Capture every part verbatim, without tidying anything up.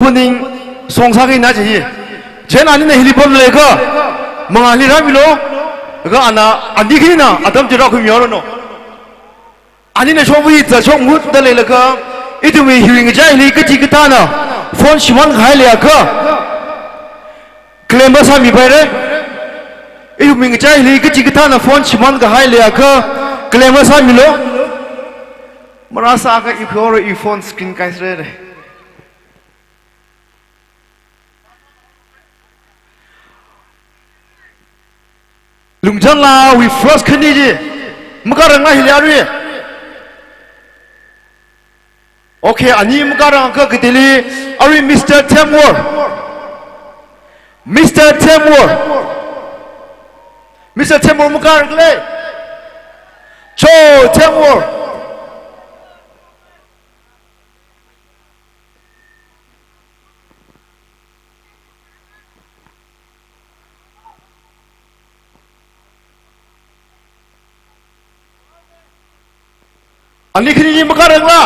Ning song sāki na chi hi. Chieina anina hili pamlakha, mangāli rāmilu. Kha ana, ani khanina atam chi rākhuimihaoranu. Anina shokvai zatshok ngutda leilakha, ithumwui hiwui ngachaili kachikathāna phone shimānkahai leiakha, claim sāmipaira. Ithumwui ngachaili kachikathāna phone shimānkahai leiakha, claim sāmilu. Marāsāakha iwui phone screen kaisera. Lungchangla wui first khani chi makārangla hili arui. Okay, ani makārangakha kateili arui Mister Temwar. Mister Temwar. Mister Temwar makārakhala? Cho Temwar. Ani khani makārangla?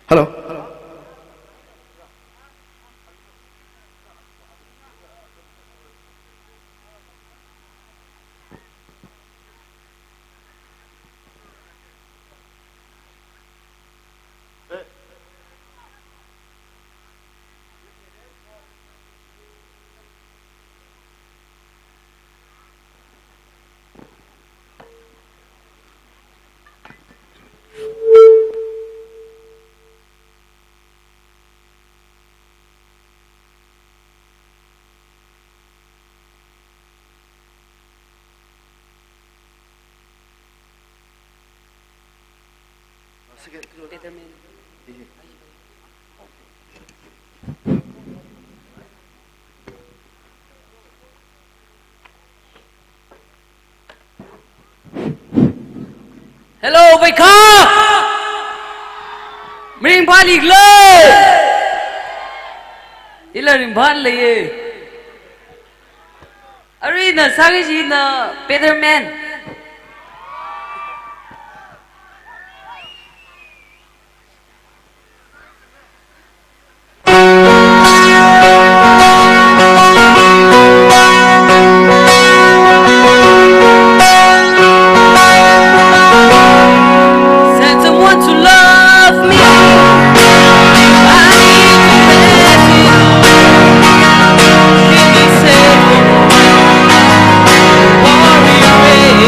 Hello. Hello, vaikha! Maringphālikhala? Ila ringphāleiya. Arui ina sāki china Peterman. Send someone to love me. I need to let you know. Give me safe. Worry away.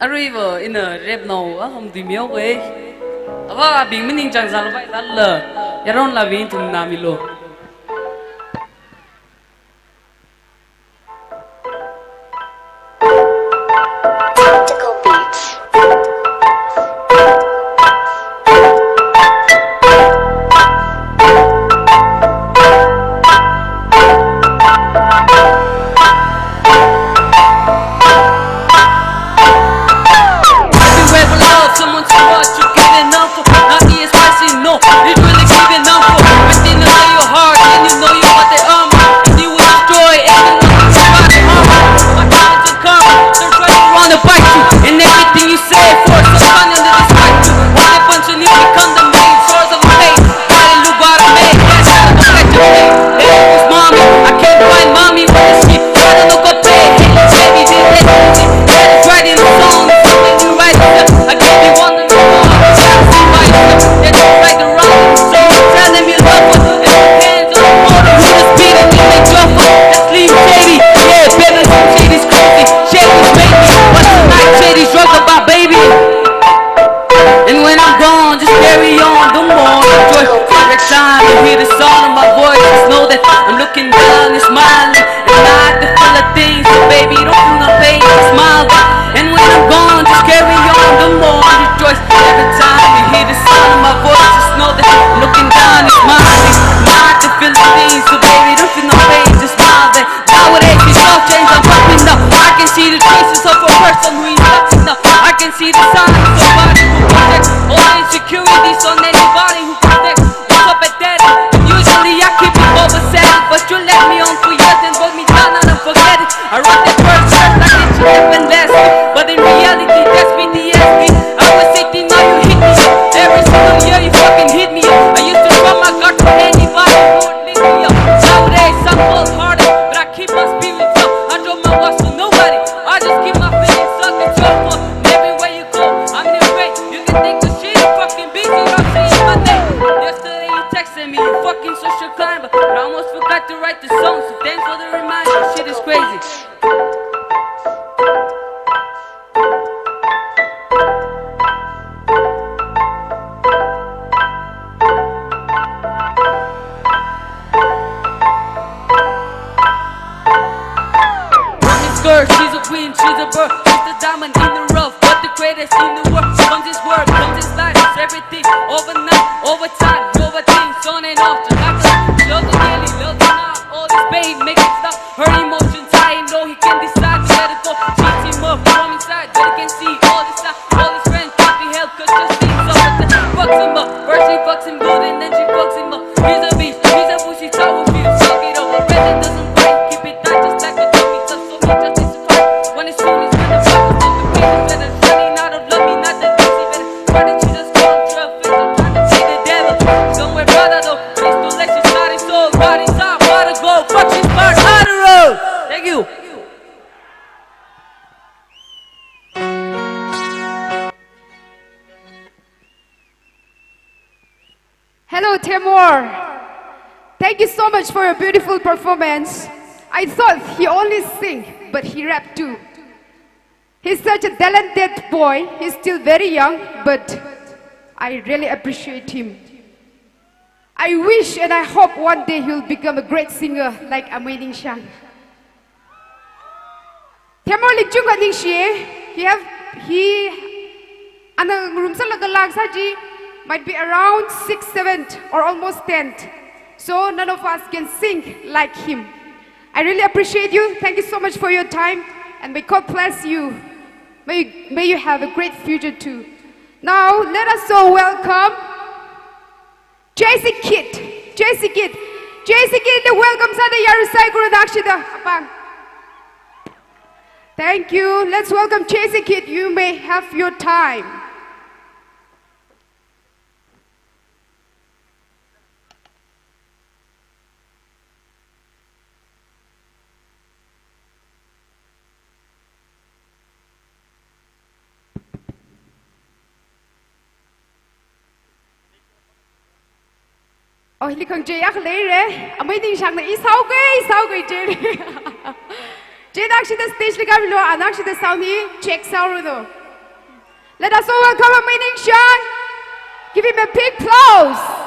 Aruiva ina rap nao a hom dui miao wei. Ava abing maning chang zalbai dalla. Yaron la bing tum na milo. Tactical Beats. Everywhere with love, someone so much you giving up for. Not me is pricing, no, you really giving up for. Everything I know your heart, and you know you what they are. And you will destroy everyone who tries to harm you. My time to come, they're trying to run and bite you. And everything you say for some fun and they despite you. What happens when you become the main source of pain? Gotta look what I made, yes, I don't like to play. Hey, who's mommy? I can't find mommy, but it's me. Gotta look up, hey, hey, baby, this, this, this, that is right in the song. It's something you write, I can't be one of you. I can't see myself. They're just right around. So telling me love, and hands on the water, who is beating me, they jump up. That's Slim Shady. Yeah, better than Shady's crazy. Shady's crazy. What's the night Shady's drunk about, baby? And when I'm gone, just carry on the morning joy. Every time you hear the sound of my voice, just know that I'm looking down and smiling. And I like the feel of things, so baby, don't feel no pain, just smile. And when I'm gone, just carry on the morning joy. Every time you hear the sound of my voice, just know that I'm looking down and smiling. And I like the feel of things, so baby, don't feel no pain, just smile. Nowadays, it's all changed, I'm popping up. I can see the traces of a person who is nothing up. I can see the signs of somebody who protects all the insecurities on anybody who protects. It's so pathetic. Usually, I keep it copacetic, but you let me on for years and brought me down, I don't forget it. I wrote that verse first, I did shit happen last week, but in reality, that's me the S B. I was eighteen, now you hit me up. Every single year, you fucking hit me up. I used to draw my card for anybody who would lick me up. Nowadays, I'm cold hearted, but I keep my spirits up. I draw my walls for nobody. I just keep my feelings stuck. It's your fault. And everywhere you go, I'm in your way. You can take the shit, you fucking busy, I'm saying my name. Yesterday you texted me, you fucking social climber. But I almost forgot to write the song, so thanks for the reminder. Shit is crazy. Promise girl, she's a queen, she's a bird, she's the diamond in the rough, but the greatest in the world. Comes this work, comes this life, it's everything. Overnight, overtime, overthink, on and off, just like a love the daily, love the night. All this pain, make it stop. Her emotions high, and know he can decide to let it go. She team up from inside, but he can see all this time. All his friends can't be helped, 'cause just things up. But then she fucks him up. First she fucks him good, and then she fucks him up. He's a bitch, he's a pussy, so will feel. Suck it up, but Brandon doesn't bite. Keep it tight, just like a dummy. Just so me, just is a fight. When it's soon, it's when the fight was in the way. Instead of running out of love, me not the easy, better. Why did you just go and trail? Feel the time to take the devil. Don't worry, brother, though. Please don't let your starting soul. Body top, gotta go. Fuck this part, I don't know. Thank you. Hello, Temor. Thank you so much for your beautiful performance. I thought he only sing, but he rap too. He's such a talented boy. He's still very young, but I really appreciate him. I wish and I hope one day he'll become a great singer like Amui Ningshang. Temor li chungkha ningshiye. He have, he, ana ngarumsālaga lāngsā chi might be around sixth, seventh, or almost tenth. So none of us can sing like him. I really appreciate you. Thank you so much for your time, and may God bless you. May, may you have a great future too. Now, let us all welcome J C Kid. J C Kid. J C Kid, the welcome sāda yarui saikora nakshida apāng. Thank you. Let's welcome J C Kid. You may have your time. Oh, hili khangachei akha leira. Amui Ningshangna i sāuke, i sāuke je. Je nakshida stage li kāmilu, a nakshida sound hi check sāhaoru do. Let us all welcome Ameining Shan. Give him a big applause.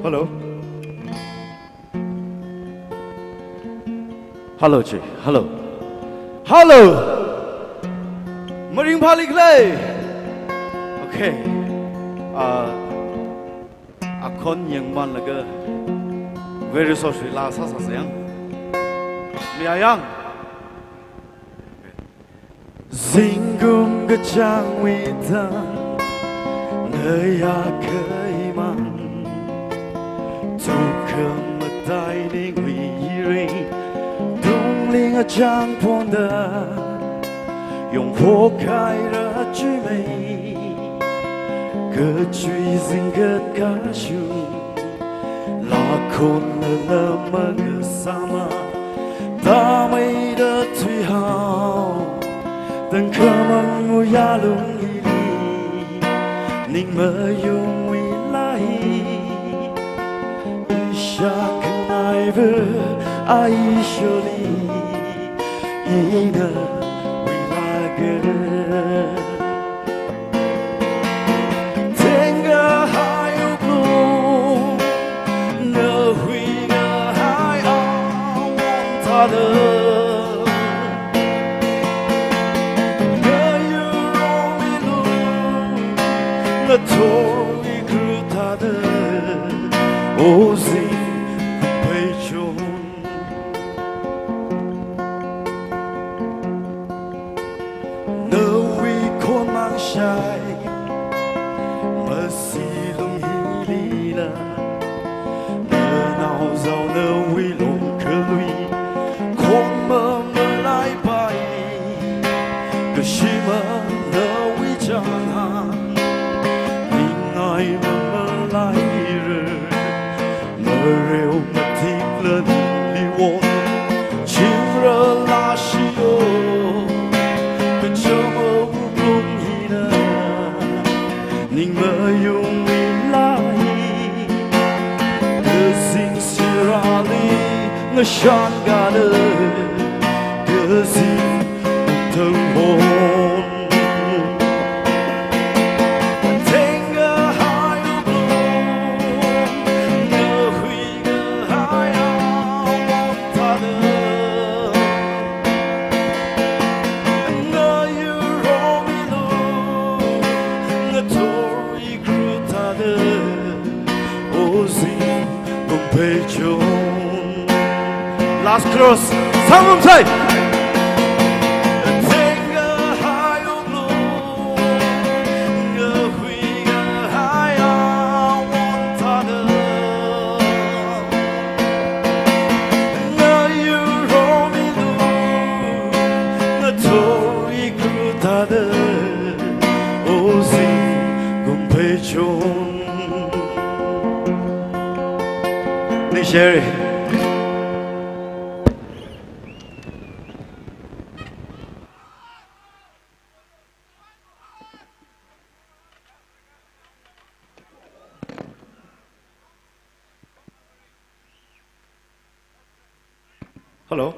Hello. Hello, chi. Hello. Hello. Maringphāli khala? Okay. Uh, akhon yangmanlaga very sorry la sāsāsa yang. Mayā yang. Zingkum kachāngwui thang ngayā khaimang, tukha̱ matainingwui ring, tungli ngachang phongda, yongphok haira chuimei, kachui zingkat kashung, lakhon nala mangasāma, tāmeida thuihao, tangkhamang uyalung hili, ning mayungwui laihi, isha khanaiva aisholi, ina wuilaga. Thengkahai wuklung, ngahui ngahai awon thāda, ngayurwui lung, ngathorwui kru thāda, o zing peichon. Nawui khonmang shai, masi lung hilila, nanao zao nawui longkhalui, khon mamalaipai, kashima nawui chānhān, ningai mamalaira. Mareo matikla ning liwon, chimra lashio, kachama wuklung hina, ning mayungwui laihi, kazing sirali ngashan gada, kazing thang hon. Thengkahai wuklung, ngahui ngahai Last chorus. Samung sai. Ningshire. Hello.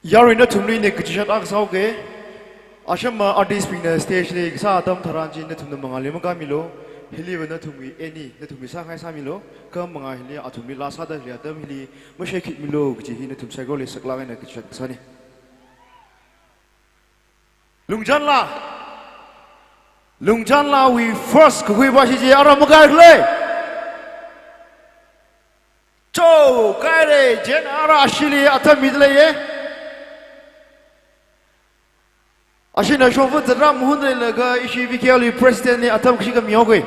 Yarui nathumli ina kachishat akha sāuke. Ashama artist bingna stage li kasā atam tharan chi nathumna mangāli makāmilu. Hiliva nathumwui eina nathumwui sāngai sāmilu. Kha mangā hili athumli laa sāda hili atam hili mashaikhamilu kaji hi nathum saikorali saklāk eina kachishat kasāne. Lungchanla. Lungchanlawui first kakhui bashi chi ara makāi khalei. Cho, kaire, jen ara ashili atam midalei ye. Ashina shongfa zatra mahun leilaga ishi V K L wui president li atam kashi kami okui.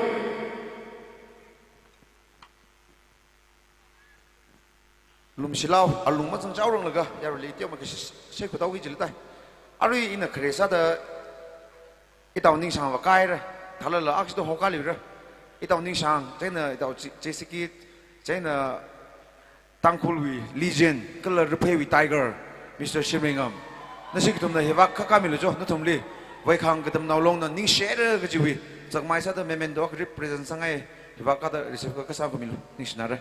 Lumshilu, alung mazangchaoranglaga, yaruili teomeikha shi-, shaikhutao ki jiltai. Arui ina khare sāda, itao Ningshang va kaire, thalala akshida hokali re. Itao Ningshang, chieina itao Chi-, Chisikit, chieina Tangkhulwui legend, kala Rapheiwui tiger, Mister Shimreingam. Nashi kathumna hiva khakha milu cho, nathumli. Veikhang Katamnao Longna Ningshire kajiwui zakmai sāda memento akha represent sāngai, hiva khada receive kasā kamilu, ningshinare.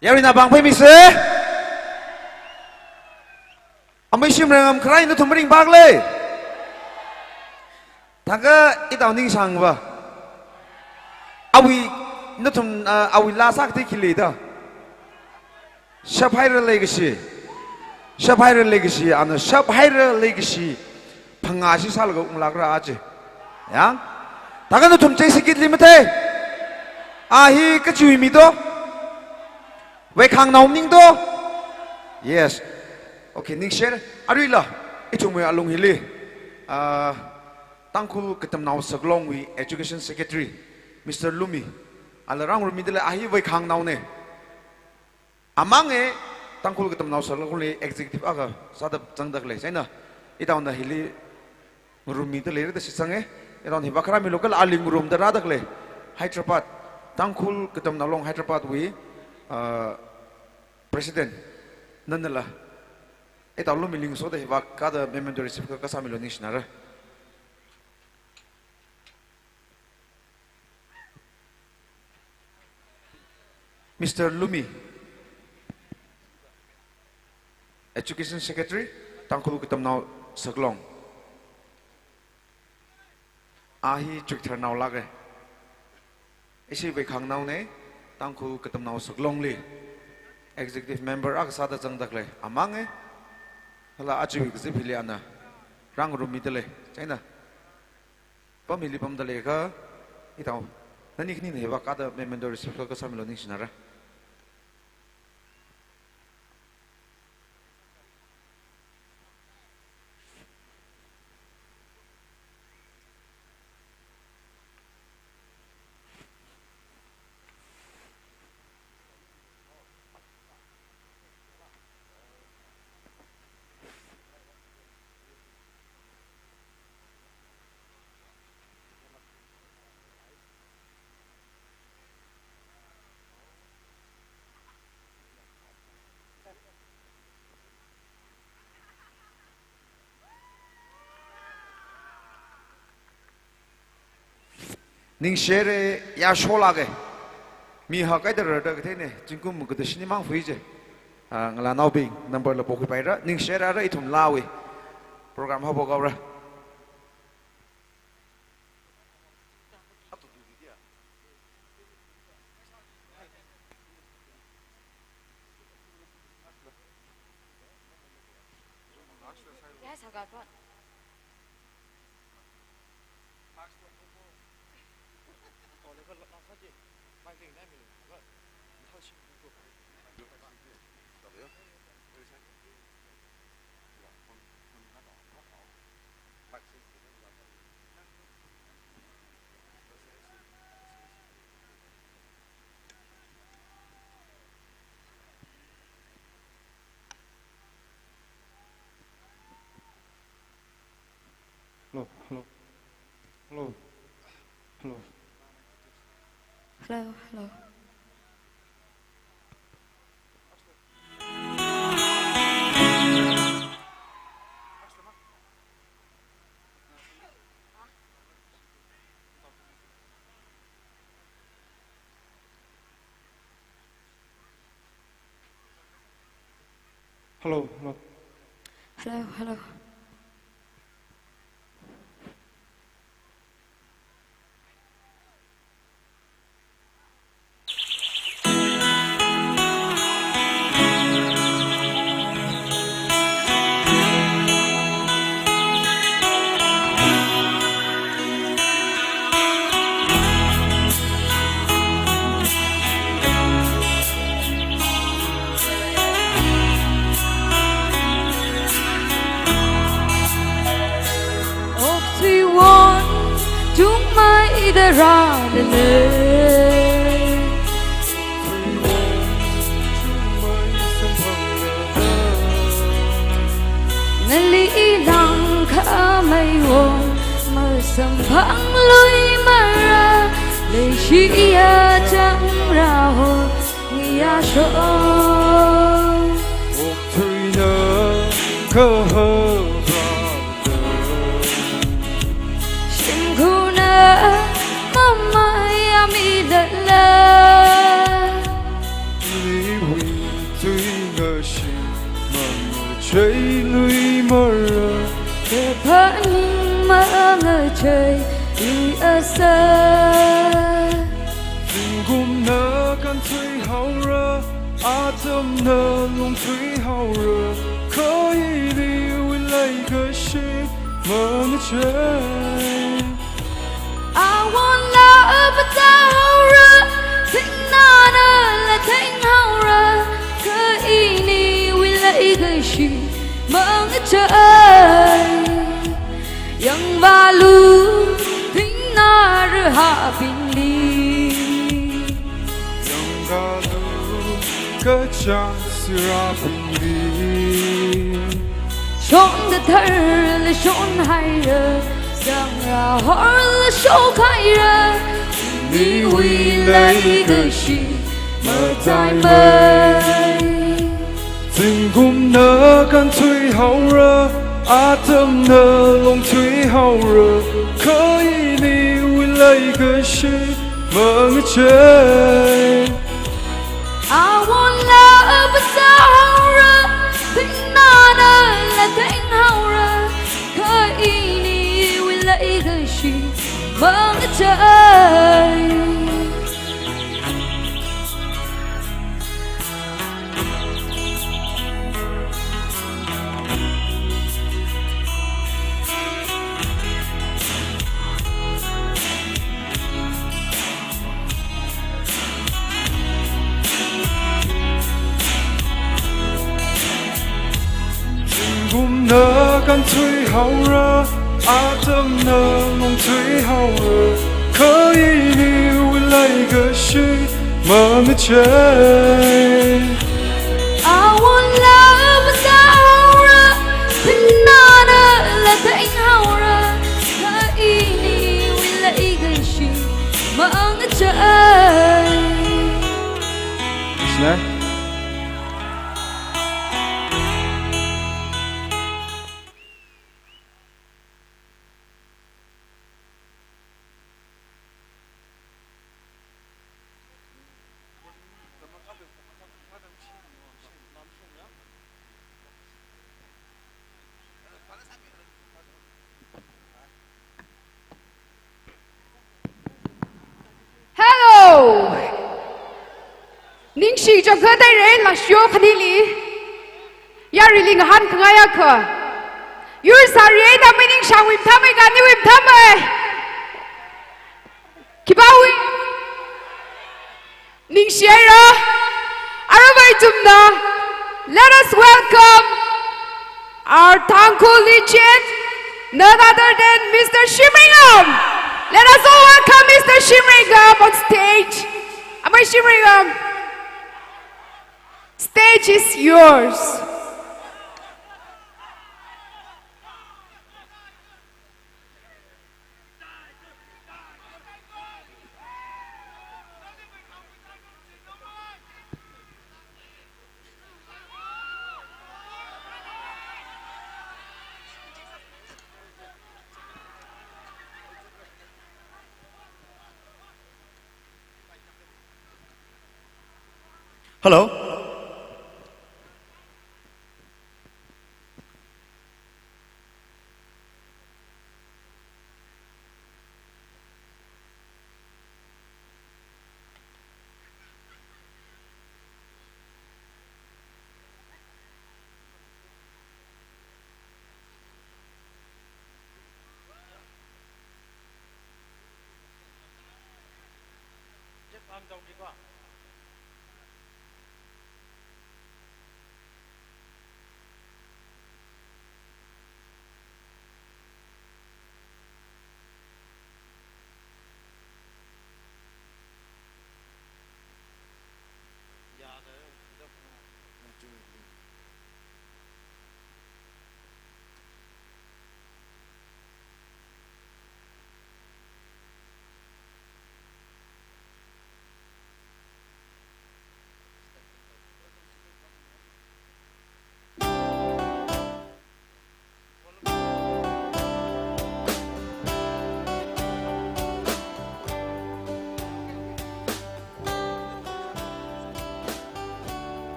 Yaruina bang phei mise. Amei Shimreingam kharai nathum ringphālei. Thākha itao Ningshang va. Awui nathum, ah, awui laa sākti khi leida. Shaphaira leikashi. Shaphaira leikashi, ana shaphaira leikashi. Phangā shi sālaga unglākra achi. Ya? Thākha nathum Chisikitli mathei. A hi kachiwui mi do. Veikhangnao maning do. Yes. Okay, ningshire. Aruila, ithumwui alung hili. Ah, Tangkhul Katamnao Saklongwui Education Secretary, Mister Lumi. Ala rāngarummidalei, a hi veikhangnaone. Amang e, Tangkhul Katamnao Saklongli executive akha sāda zangdalei. Chieina, itaona hili ngarummidalei da shitsang e. Itaona hiva khara milu kala ali ngarumda rādalei. Hyderabad, Tangkhul Katamnao Long Hyderabad wui, ah, president, nanala. Itao Lumili ngasoda hiva khada memento receive ka, kasā milu ningshinare. Mister Lumi, Education Secretary, Tangkhul Katamnao Saklong. A hi chuktharnao lāke. Ishi veikhangnaone, Tangkhul Katamnao Saklongli. Executive member akha sāda zangdalei. Amang e. Kala achiwui kazip hili ana rāngarummidalei. Chieina. Pam hili pamdalei kha, itao, nani khanina hiva khada memento receive ka, kasā milu ningshinare. Ningshire, yāsho lāke. Mi hakaida rāda katheine, zingkum kathā shini mang fui je. Ah, ngalānaobing, number la pokhuipaira, ningshire ara ithum lāwui. Program haophok haora. Hello, hello. Hello. Hello. Hello, hello. Hello, hello. Hello, hello. Okthuiwon chungmeida rālala. Nali ilang khameiwon masamphangluimara, leishiya changra ho ngayāsho. Okthuina kaha brother. Shimkhurna mamayāmilala. Iwui tuingashit mangacheiluimara. Phaning mangachei i asa. Zingkumna kānthuihaora, atamna lungthuihaora, kha iniwui leikashi mangachei. Awonla pazāhaora, thingnanala thenghaora, kha iniwui leikashi mangachei. Yangvālu thingnā rahābingli. Yangvālu kachāng sirābingli. Shon katharla shonhaira, zangrā horla shokhaira, iniwui leikashi mataimei. Zingkumna kānthuihaora, atamna lungthuihaora, kha iniwui leikashi mangachei. Awonla pazāhaora, thingnanala thenghaora, kha iniwui leikashi mangachei. Zingkumna kānthuihaora, atamna lungthuihaora, kha iniwui leikashi mangachei. Awonla pazāhaora, thingnanala thenghaora, kha iniwui leikashi mangachei. Shina. Hello! Ningshi changkha dai ren la shio khanili. Yarili ngahānkhangai akha. Yur sāri eina miningshāngwui mathāmei kha niwui mathāmei. Khipāwui. Ningshi haira, aruiva ithumna, let us welcome our Tangkhul legend, none other than Mister Shimringam. Let us all welcome Mister Shimringam on stage. Amei Shimringam, stage is yours. Hello.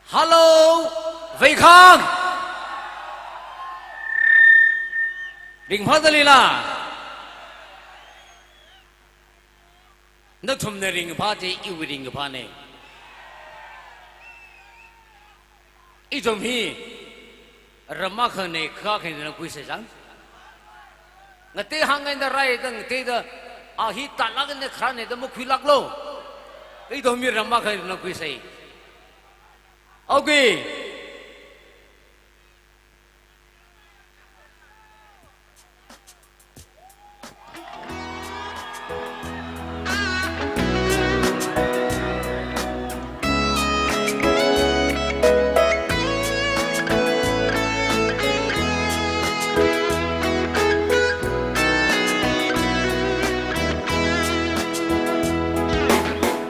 Hello, Veikhang. Ringphādalei la? Nathumna ringphā chi iwui ringkaphāna. Ithum hi ram akhana, kha akhana khuisai chang. Ngatei hāngngaida raida ngateida, a hi tālāk eina kharāna da makhuilāklu. Ithum hi ram akhana khuisai. Okay.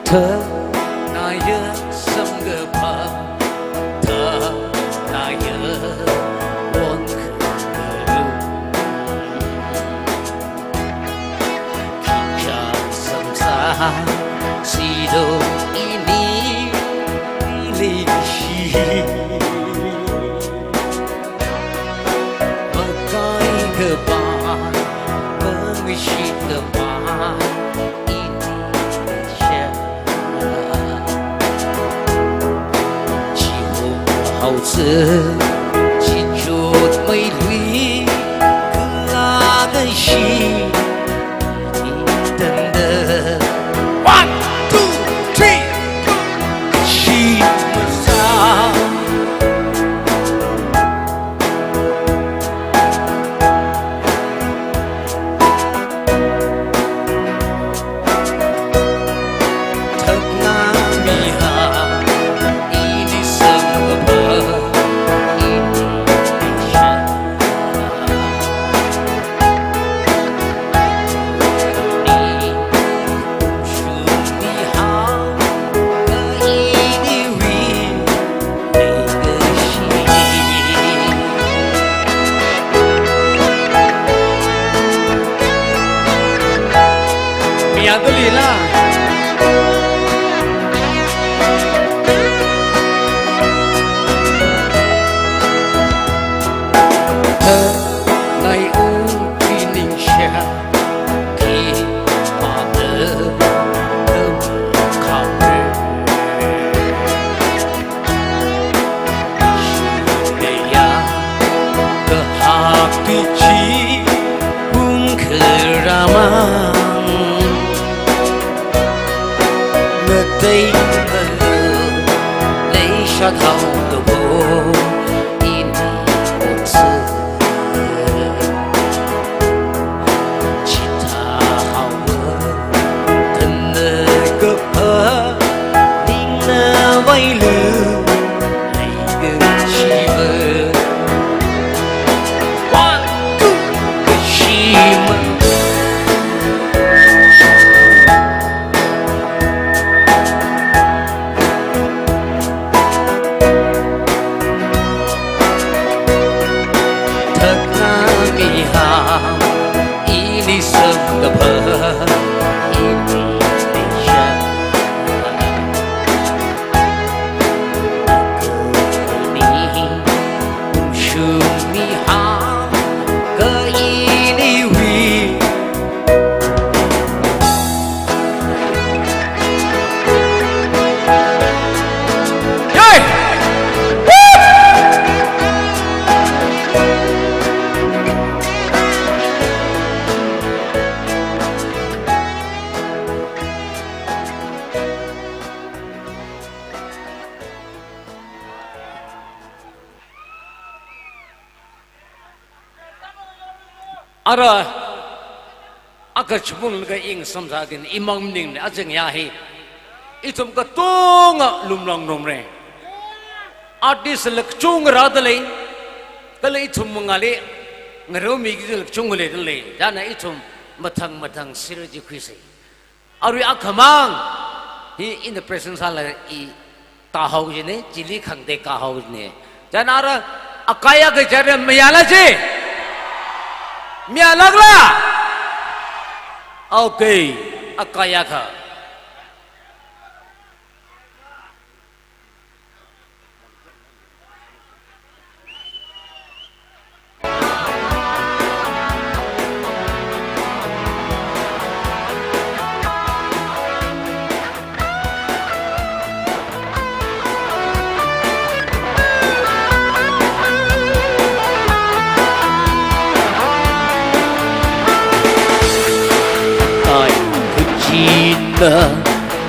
Thānaya samkaphang, thānaya wongkharum. Khikha samsā, sido ini leikashi. Makai kaphā, mangshi kaphā, ini leisha. Chiho haosa, chichotmeilui, kala kashi. One, two, three, go. Shimsā. Yadalila. Nai ung pining shia ki mother the kamre. Shunaya kahak tichi ung keramang. Ngatei malu leisha thao kabo ini otsu. Chita hawa tanda kapa ningna vailu. One, two, three. Thakna miham, ini semkapa, ini nisha. Ara, aka chibun ka ing samsa din imang ning ne ajeng ya hi. Ithum katonga lumlang nomre. Artist la kachung rāda lei. Kala ithum ngali ngarumi ki la kachung leida lei. Dana ithum mathang mathang sirji khuise. Arui akhamang hi in the presence hala i kahao jine, chili khangde kahao jine. Chana ara akaya ke jare mayala je. Mayalakla. Okay, akaya kha. Ai, kachina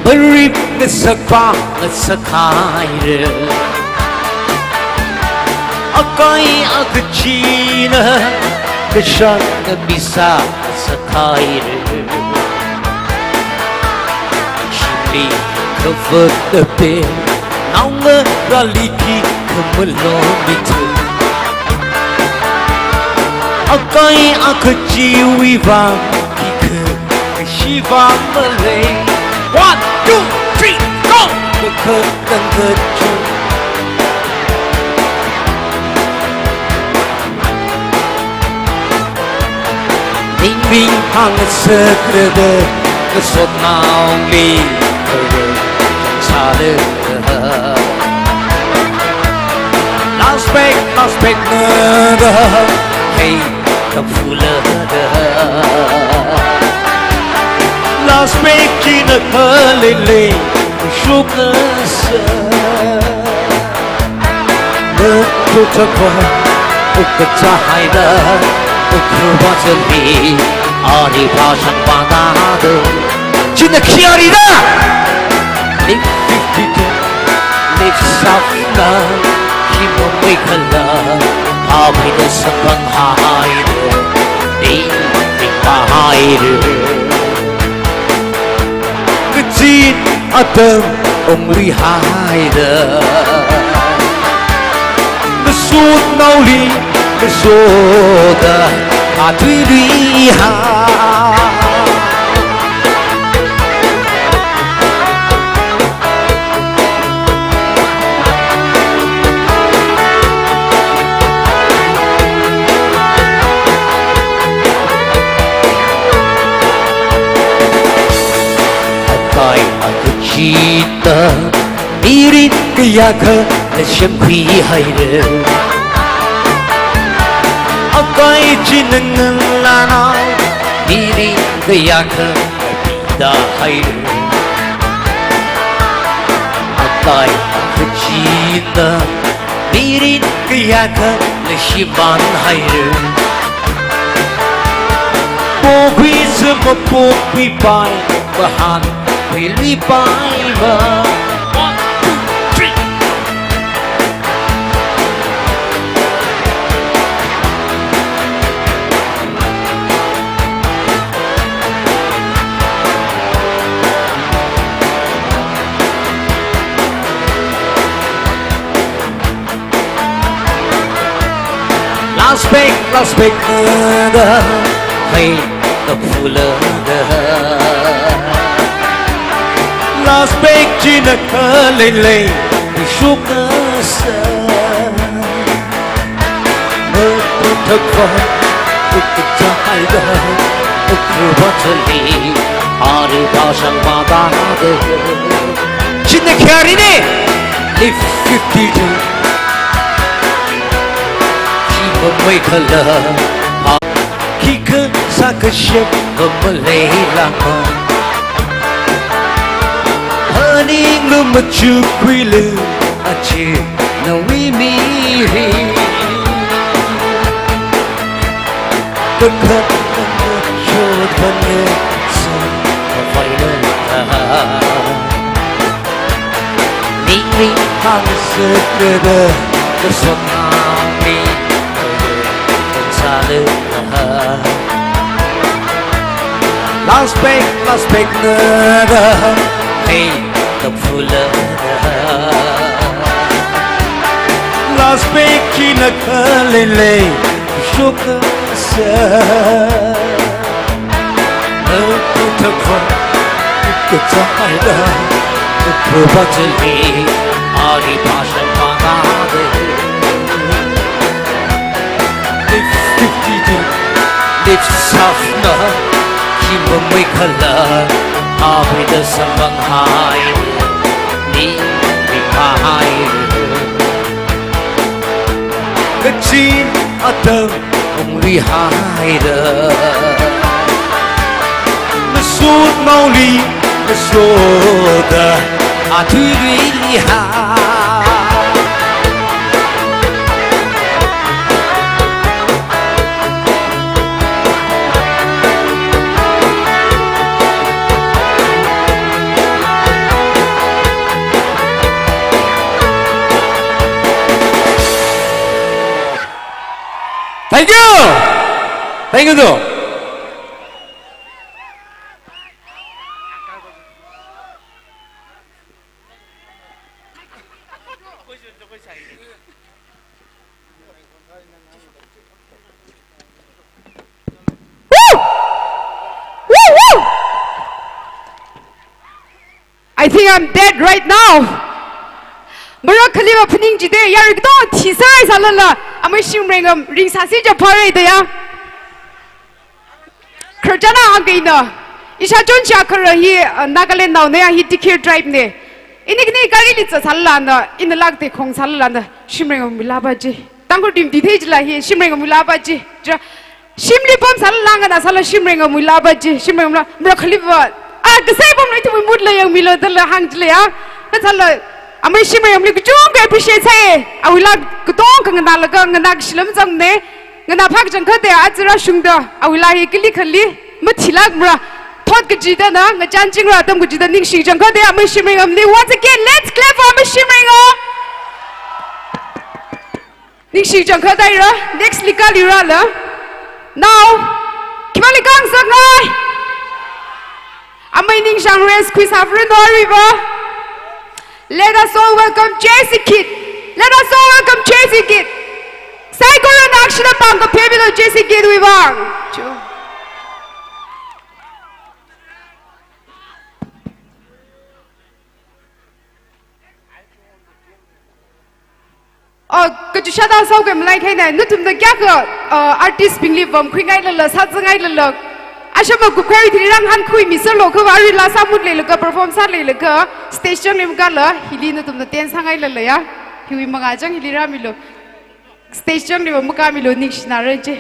marip ngasakpa ngasakhaira. Akai akachina kashak ngamisa ngasakhaira. Shimli kavut ape naongarāli ki khamalong mitu. Akai akachiwui vang ki kha shiva malei. One, two, three, go! Kakatang kachu. Ningming hāng sakrada, kasot naongli, kare, sāda. Last break, last break, nada, hey, kaphula da. Last break, kina kalele, shukasa. Ngathutakha, ukatsahaida, ukhuwa zali, ari phashang panada. China khi arida. Lift fifty-two, lift safna, himamwui khala, apida sampang haida, ding, ding haida. Kachin atam ungluihaida. Ngasotnaoli ngasoda atuiluiha. Akai akachina mirin kayākha semkhuihaira. Akai china ngalāna mirin kayākha pida haira. Akai akachina mirin kayākha shimānhaira. Pokhuisa mapokhuipai, mahānkhuiluipaimara. One, two, three. Last peg, last peg, da, hey, da phula da. Last peg china khalei lei, shukasa. Matuthakva, ikachāhaida, ikruba chali, ari bashang madade. China kharine, lift fifty-two. Shimamei khala, ha, khikha sākashap, maleilākma. Haninglu machukkhuilu, achi nawui mirin. Kakhat kakhat shotphanle, sāphaina. Ningli hāngsekada, kasotnami, sālu. Last peg, last peg nada, hey, da phula. Last peg china khalei lei, shukasa. Matuthakva, ikachāhaida, ikruba chali, ari bashang madade. Lift fifty-two, lift safna, shimamei khala, abida samphanghaira, ni, ni hai. Kachin atam ungrihaira. Masot maoli, masot da, athuiluili ha. Thank you. Thank you, though. Woo! Woo, woo! I think I'm dead right now. Marakhaliva phaning jide, yarui katonga thisai sālala, amei Shimreingam ringsāsi ja phārai da ya. Khararchān hāngkahai ina, isha choncha kharā hi, uh, Nagaland naona ya, hi Dikir tribe ne. Ini khani garili zatsālala na, ina lak tekhong sālala na, Shimreingam mila ba ji. Tangkhul team di thei jila hi, Shimreingam mila ba ji. Jira, shimli pamsālala ngana sāla Shimreingam mila ba ji. Shimreingam la, Marakhaliva. Ah, kasai pamlei tu mut la yangmilo dala hāng jila ya. Kasāla, amei Shimreingamli kachungkha appreciate sāi. Awui lak katonga nganālaga, nganā kashila mazangmane. Nganā phākachangkhatta, aja rāshungda, awui lak hi kali kali, mathilākmara, thot kachida na, ngachān chingra atam kachida ningshi kachangkhatta, amei Shimreingamli. Once again, let's clap for amei Shimreingam. Ningshi kachangkhatta ira, next li kali rāla. Now, khipāli khangasakngai? Amei Ningshang rest khuisā fren no aruiva. Let us all welcome J C Kid. Let us all welcome J C Kid. Saikorana akshina pāng kaphemilo J C Kid wui vang. Cho. Oh, kachu shada sau ke malai khaina, nathumna kayākha, uh, artist bingli vamkhuingailala, sāzangailala, Ashama kupkhairui thili rāngahānkhuimisālu, kha arui laa sāmut leilaga, perform sāleilaga, stage chang lim kala, hili nathumna ten sāngailala ya. Hiwui mangā chang hili rāmilu. Stage chang lim makāmilu, ningshinara je.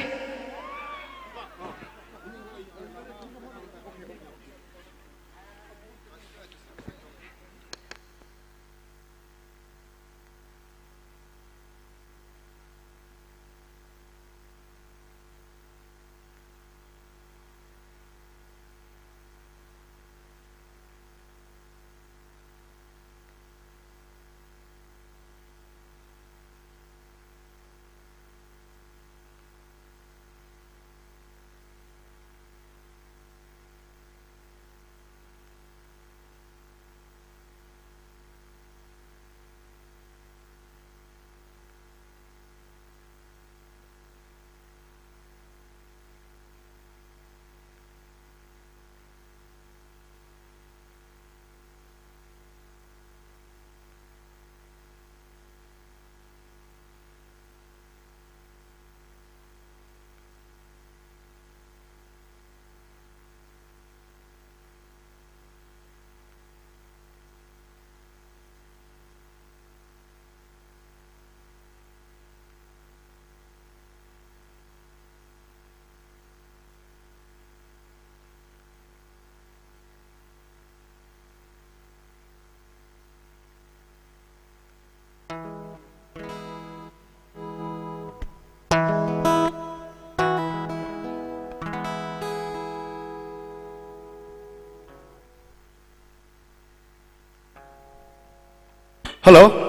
Hello?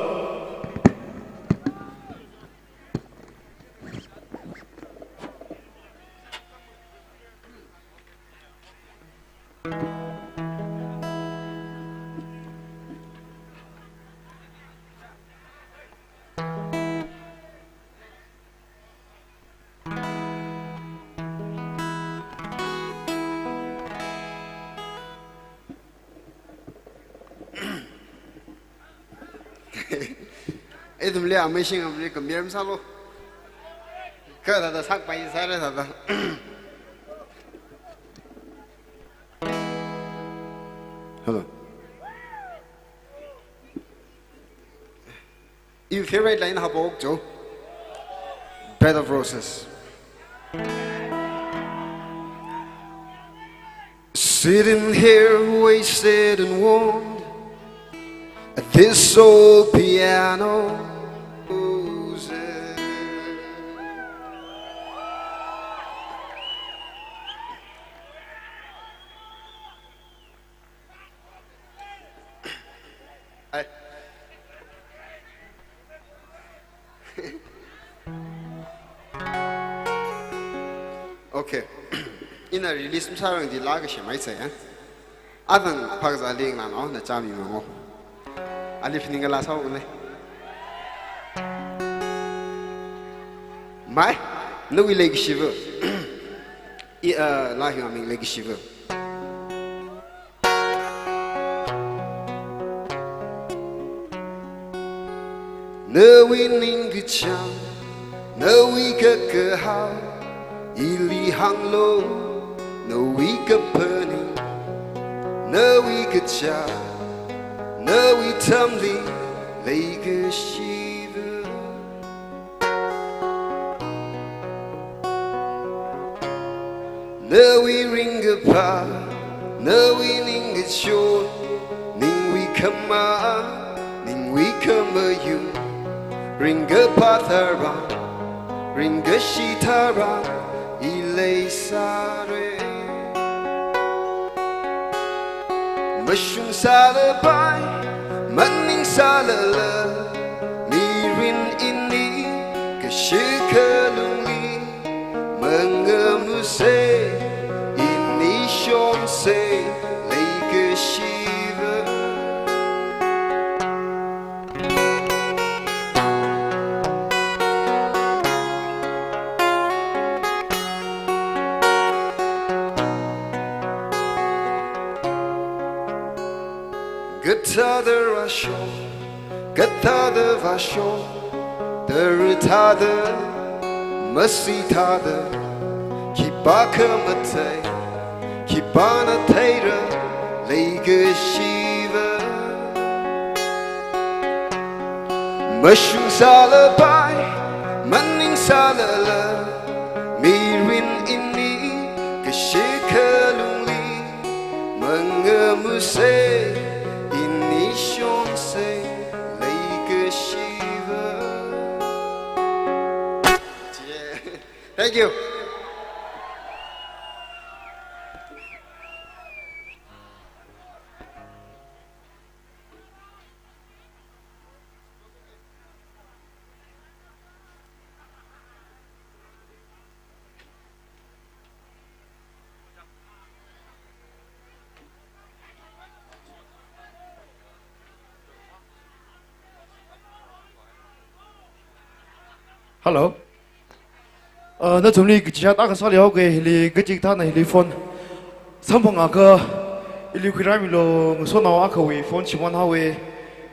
Ithumli amazing amli compare masālu. Kha thāda sākpai sāra thāda. Hello. Iwui favorite line hapok jo. Bed of Roses. Sitting here, wasted and worn, at this old piano. Ai. Okay. Ina release masārangda laa kashi maisai, eh? Athang phakazā lingna no, na chami mango. Ali phaning kala sao le. Mai, nawui leikashiva. I, uh, laa hiwui aming leikashiva. Nawui ningkachāng, nawui kakahao, ili hānglu, nawui kaphaning, nawui kachā, nawui tamli leikashiva. Nawui ringkaphā, nawui ningkachot, ningwui khamā, ningwui khamayung, ringkaphā tharan, ringkashi tharan, i leisāra. Mashung sālapai, maning sālala, mirin ini, kashikha lungli, mangamusa, ini shonsa, leikashiva. Kathāda rāshok, kathāda vāshok, tara thāda, masi thāda, khipākha mathei, Khipāna theira leikashiva? Mashungsālapai, maningsālala, mirin ini kashikha lungli mangamusa, ini shonsa leikashiva. Thank you. Hello. Uh, nathumli kachishat akha sāli haoke, hili kachikathāna hili phone samphangakha, ili khuirāmilu, ngasotnao akhawui phone shimān haowe.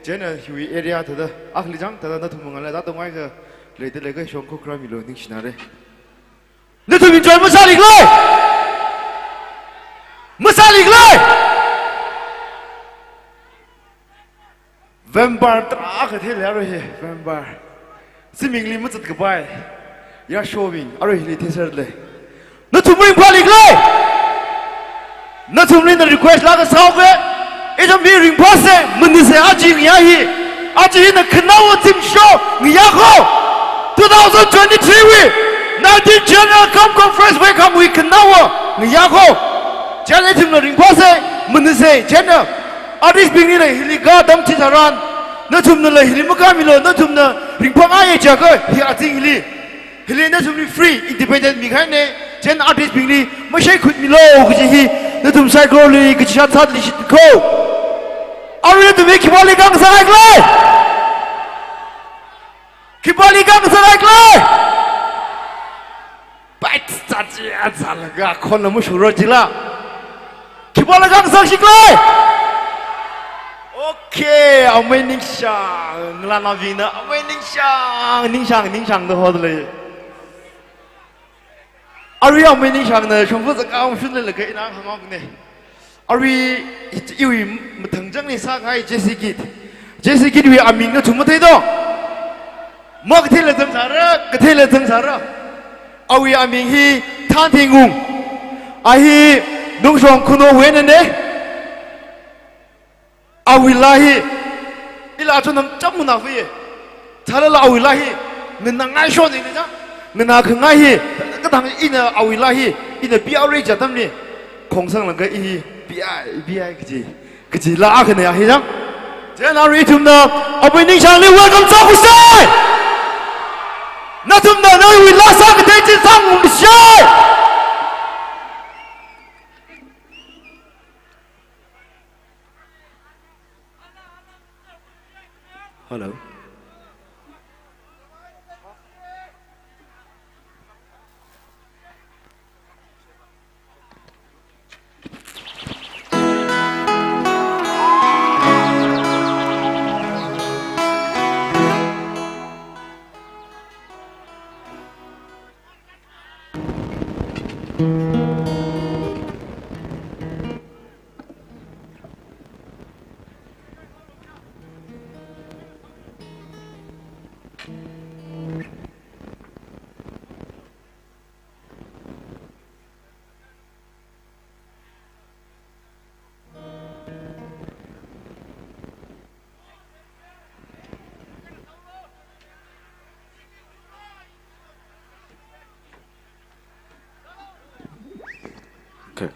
Chieina hiwui area thāda akhali chang thāda nathum ngala da tongai kha leida leiakha shongkha khuirāmilu, ningshinare. Nathum enjoy masālikhala? Masālikhala? Vampire tarākha theilei arui hi, vampire. Simingli mazatkapai yāshobing arui hili theiserlei. Nathum ringphālikhala? Nathumli ina request lākha sāhaoke. Ithum hi ringphāsa, maningsa, aja ngayā hi. Aja hina khanaowa zimiksho ngayā kho. Two thousand twenty-three wui nineteen General cum Conference welcome wui khanaowa ngayā kho. Chieina ithumna ringphāsa, maningsa, chieina artist bingli hili ga tamchi tharan, nathumnala hili makāmilu, nathumna ringphāngaiya jiakha hi azing hili. Hili nathumli free, independent mikahaina, chieina artist bingli mashaikhutmilu kaji hi nathum saikorali kachishat sāli shit kho. Arui nathum hi khipāli khangasakhaikhala? Khipāli khangasakhaikhala? Pai, tsa chi, a, zalaga, khon na mushura jila. Khipāla khangasakshikhala? Okay, amei Ningshang, ngalānaobingna, amei Ningshang, Ningshang, Ningshang da hodalei. Arui amei Ningshangna shongfa zakka shunlaga ina hānghaokne. Arui iwui mathang changli sākahai Jesse Gift. Jesse Gift wui aming nathum matheido? Makatheila zangsāra, katheila zangsāra. Awui aming hi Thanthingung. A hi Nungshong Khunou wui einana. Awui laa hi ila chonam cham nganākhuiya. Thālala awui laa hi nganāngaishon eina chang. Nganākhangai hi, kathāng ina awui laa hi, ina P R A chi atamli khongsanglaga i hi P I, P I kaji, kaji laa akhana ya hi chang. Chieina arui ithumna amei Ningshangli welcome sākhuisa. Nathumna nawui laa sākathei chi sāngarumsa. Hello. Okay.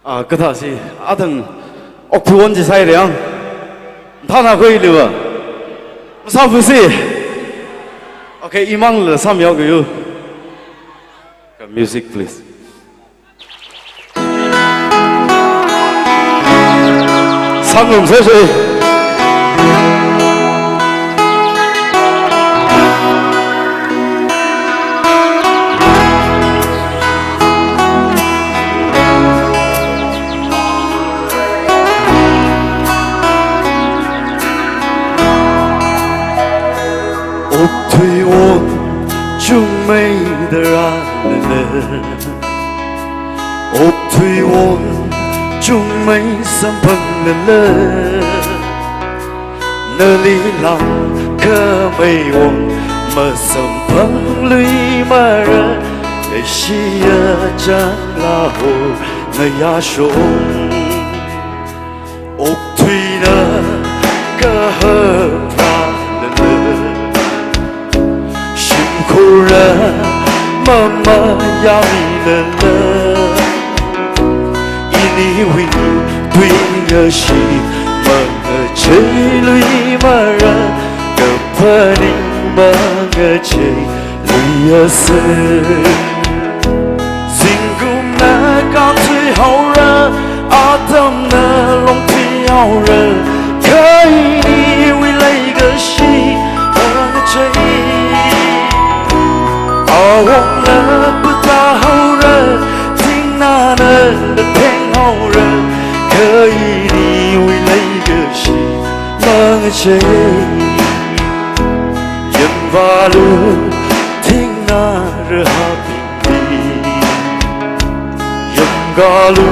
Ah, kathā si, athang okphuon chi sāhaira yang. Thānakhui liva. Masāphusi. Okay, imangla sāmihaoke yu. Music, please. Sāngarumsa. Okthuiwon chungmeida rāi lele, okthui won chungmei samphanglele, nali langkhamei won masamphangluimara, Asia chang laho ngayashong. Okthuina kahapra lele, shimkhurna mamayāmi lele, iniwui tuingashit mangacheiluimara, kaphaning mangacheiluiase. Zingkumna kānthuihaora, atamna longthuihaora, kha iniwui leikashi mangachei. Awongla pata haora, thingnana latheng haora, kha iniwui leikashi mangachei. Yangvālu thingnā rahābingli, yangkālu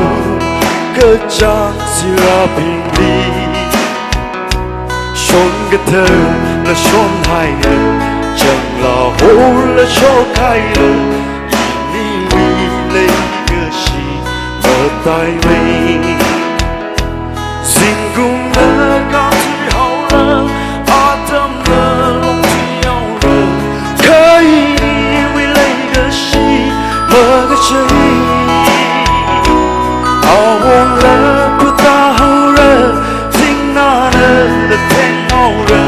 kachāng sirābingli. Shon katharla shonhaira, chang lahola shokhaira, iniwui leikashi mataimei. Zingkumna kānthuihaora, atamna longthuihaora, kha iniwui leikashi mangachei. Awongla pata haora, thingnana latheng haora,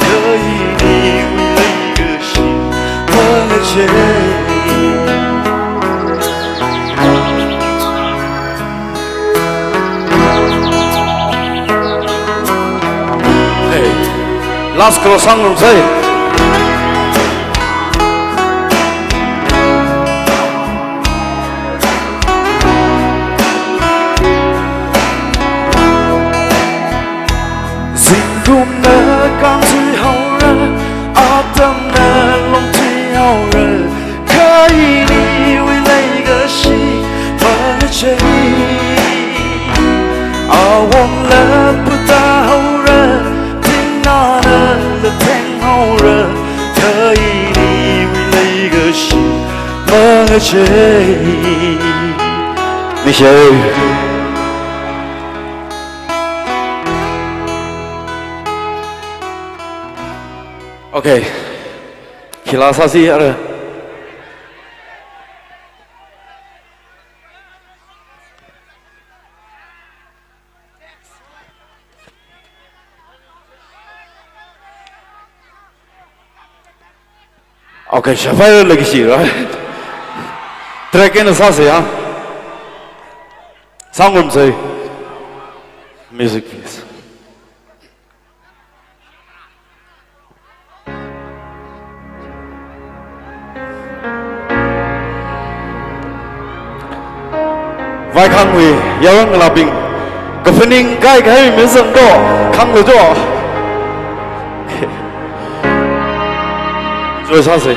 kha iniwui leikashi mangachei. Hey, last chorus sāngarumsei. Zingkumna kānthuihaora, atamna longthuihaora, kha iniwui leikashi mangachei. Awongla pata haora, thingnana latheng haora, kha iniwui leikashi mangachei. Ningshei. Okay. Khila sāsi ara. Okay, shafai leikashi, right? Track eina sāsi ya. Sāngarumsei. Music, please. Vaikhangwui yarongalābing, kaphaning kaikhai mizang do, khanglu do. Enjoy sāsei.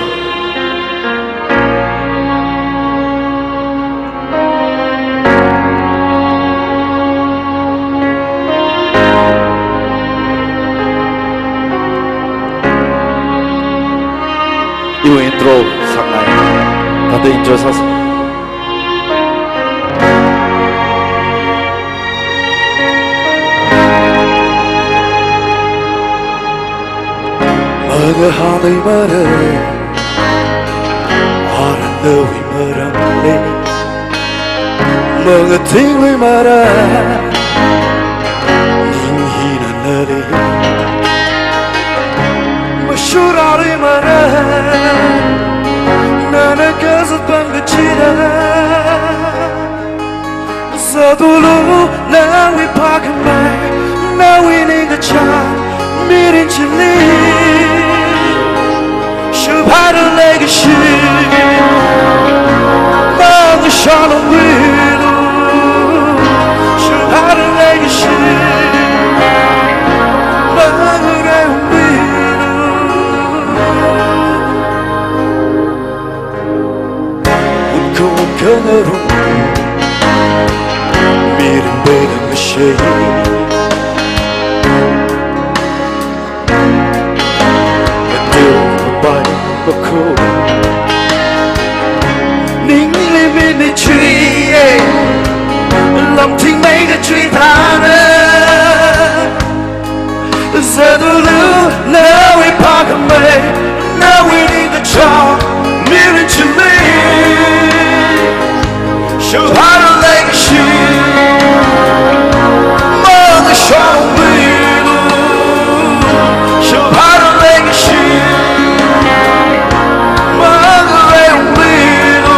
Iwui intro sāngai. Thāda enjoy sāsei. Mangahānluimara, ara nawui maramli. Mangathingluimara, ning hina nali. Mashurāluimara, nana kazat pāng kachida. Zatulu nawui phākhamei, nawui ningkachāng mirin chili. Shubhara leikashi, mangashanungwilu. Shubhara leikashi, mangarengwilu. Kangarum, mirin bela ngashe. Pai mako. Ningli mini chui e. Lam thingmei kachui thāna. Zatulu, nawui phākhamei, nawui ningkachāng, mirin chimei. Shubhara leikashi, mangashong milu. Shubhara leikashi, mangarei milu.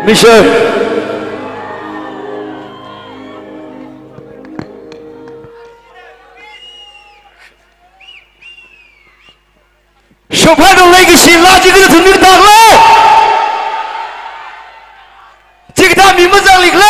Mission. Shubhara leikashi la, chikathā thumni tāklo. Chikathā mi mazangliklo.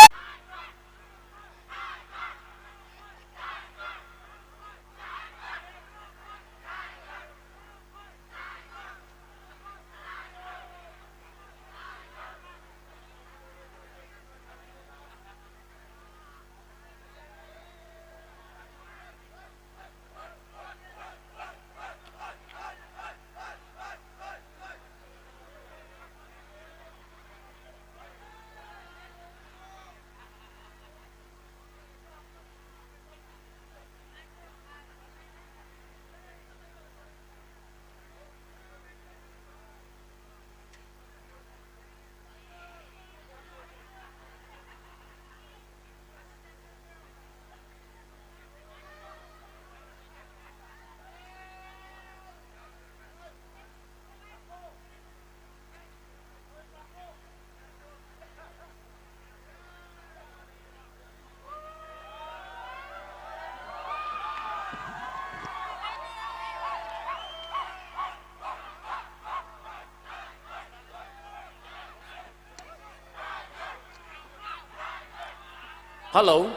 Hello.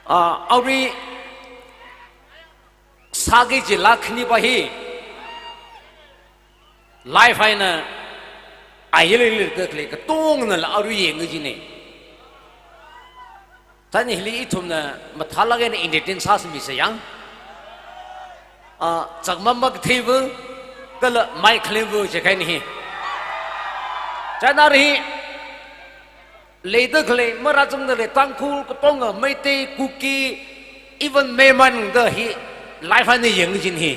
Ah, arui sāki kaji la khanipa hi live eina ayili lirda khalei katongnala arui yangki kajina. Chieina hili ithumna mathālāk eina entertain sāsāmisa yang. Ah, chakmamma katheiva, kala mai khaleiva chikathā hi. Chieina arui hi leida khalei, marāchungda khalei Tangkhul katonga, Meitei, Kuki, even Meiman da hi live eina yangki kajina hi.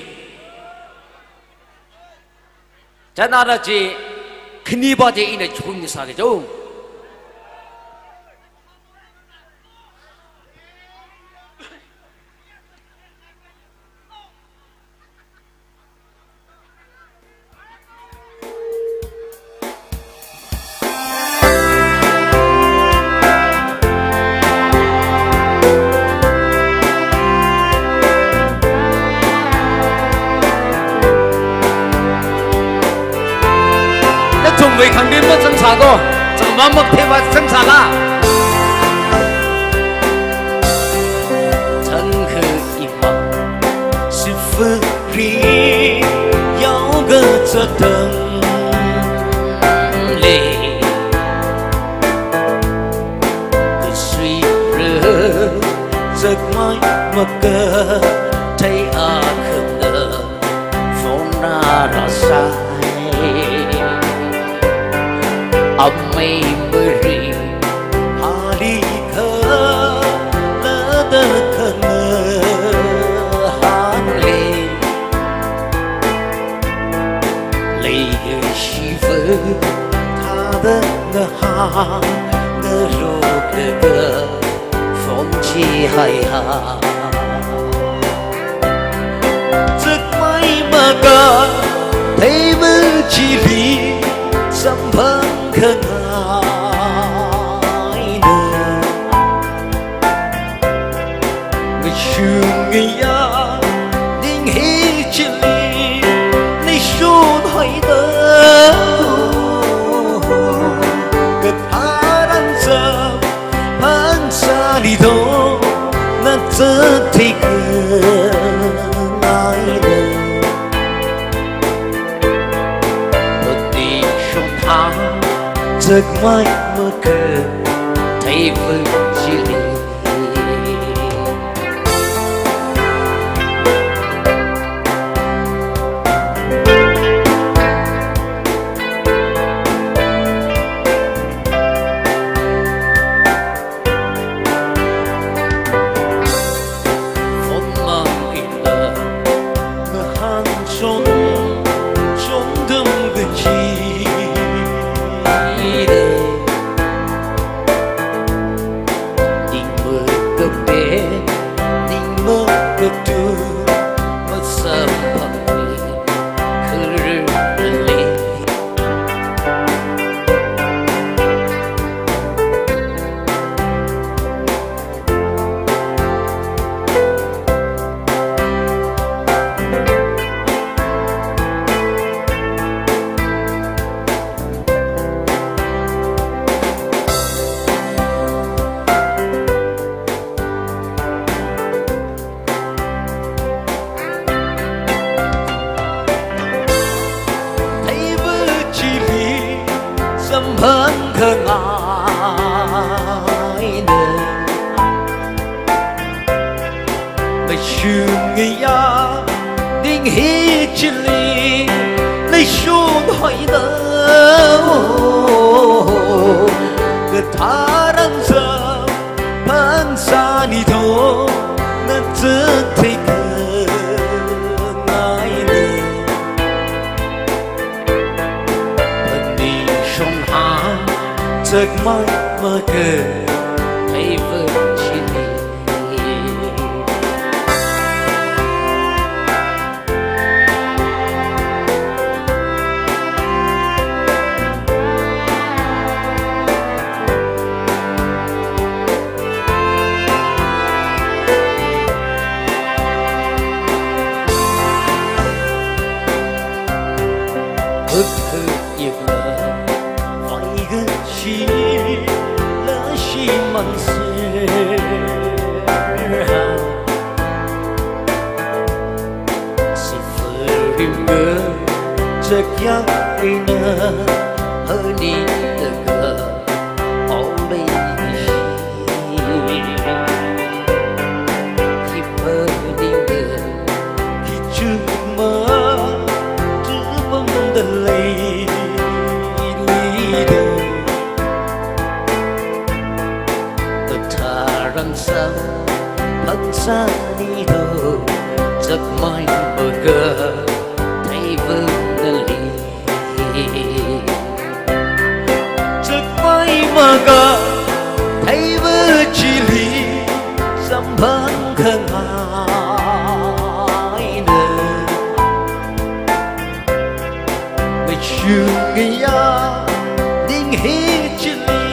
Chieina ara chi khanipa chi ina chungni sāki jo. Nathumwui khangbing mazangsā do, chakmamma katheiva zangsāla. Thangkha imang sifuri yaoga chātang lei. Kasui re zakmai maka Thei akhana phone na rāsai. Amei mari hali khalada khana hānglei. Leikashiva thāda ngahāng ngarok laga phone chihaiha. Zakmai maka theiva chili samphang khangaina. Mashung ngayā ning hi chili nishun haida. Katharan samphang sāni do na zathei khangaina. Pati shongthang zakmai maka theiva chili. Phone mang ina ngahāng chon, chon dam kaji. Ning makape, ning makatu, masamphang ni khararli. Theiva chili samphang khangaina. Mashung ngayā ning hi chili nishun haida. Katharan samphang sāni do na zathei khangaina. Pati shongthang zakmai maka theiva chili. Hut hut yekla vai kachila shimānser. Suffering girl, chakyang eina, honey the girl, always she. Khipāning the, khichungma, tupamda lei, lei the. Katharan samphang sāni do, zakmai maka theiva nali. Zakmai maka theiva chili samphang khangaina. Mashung ngayā ning hi chili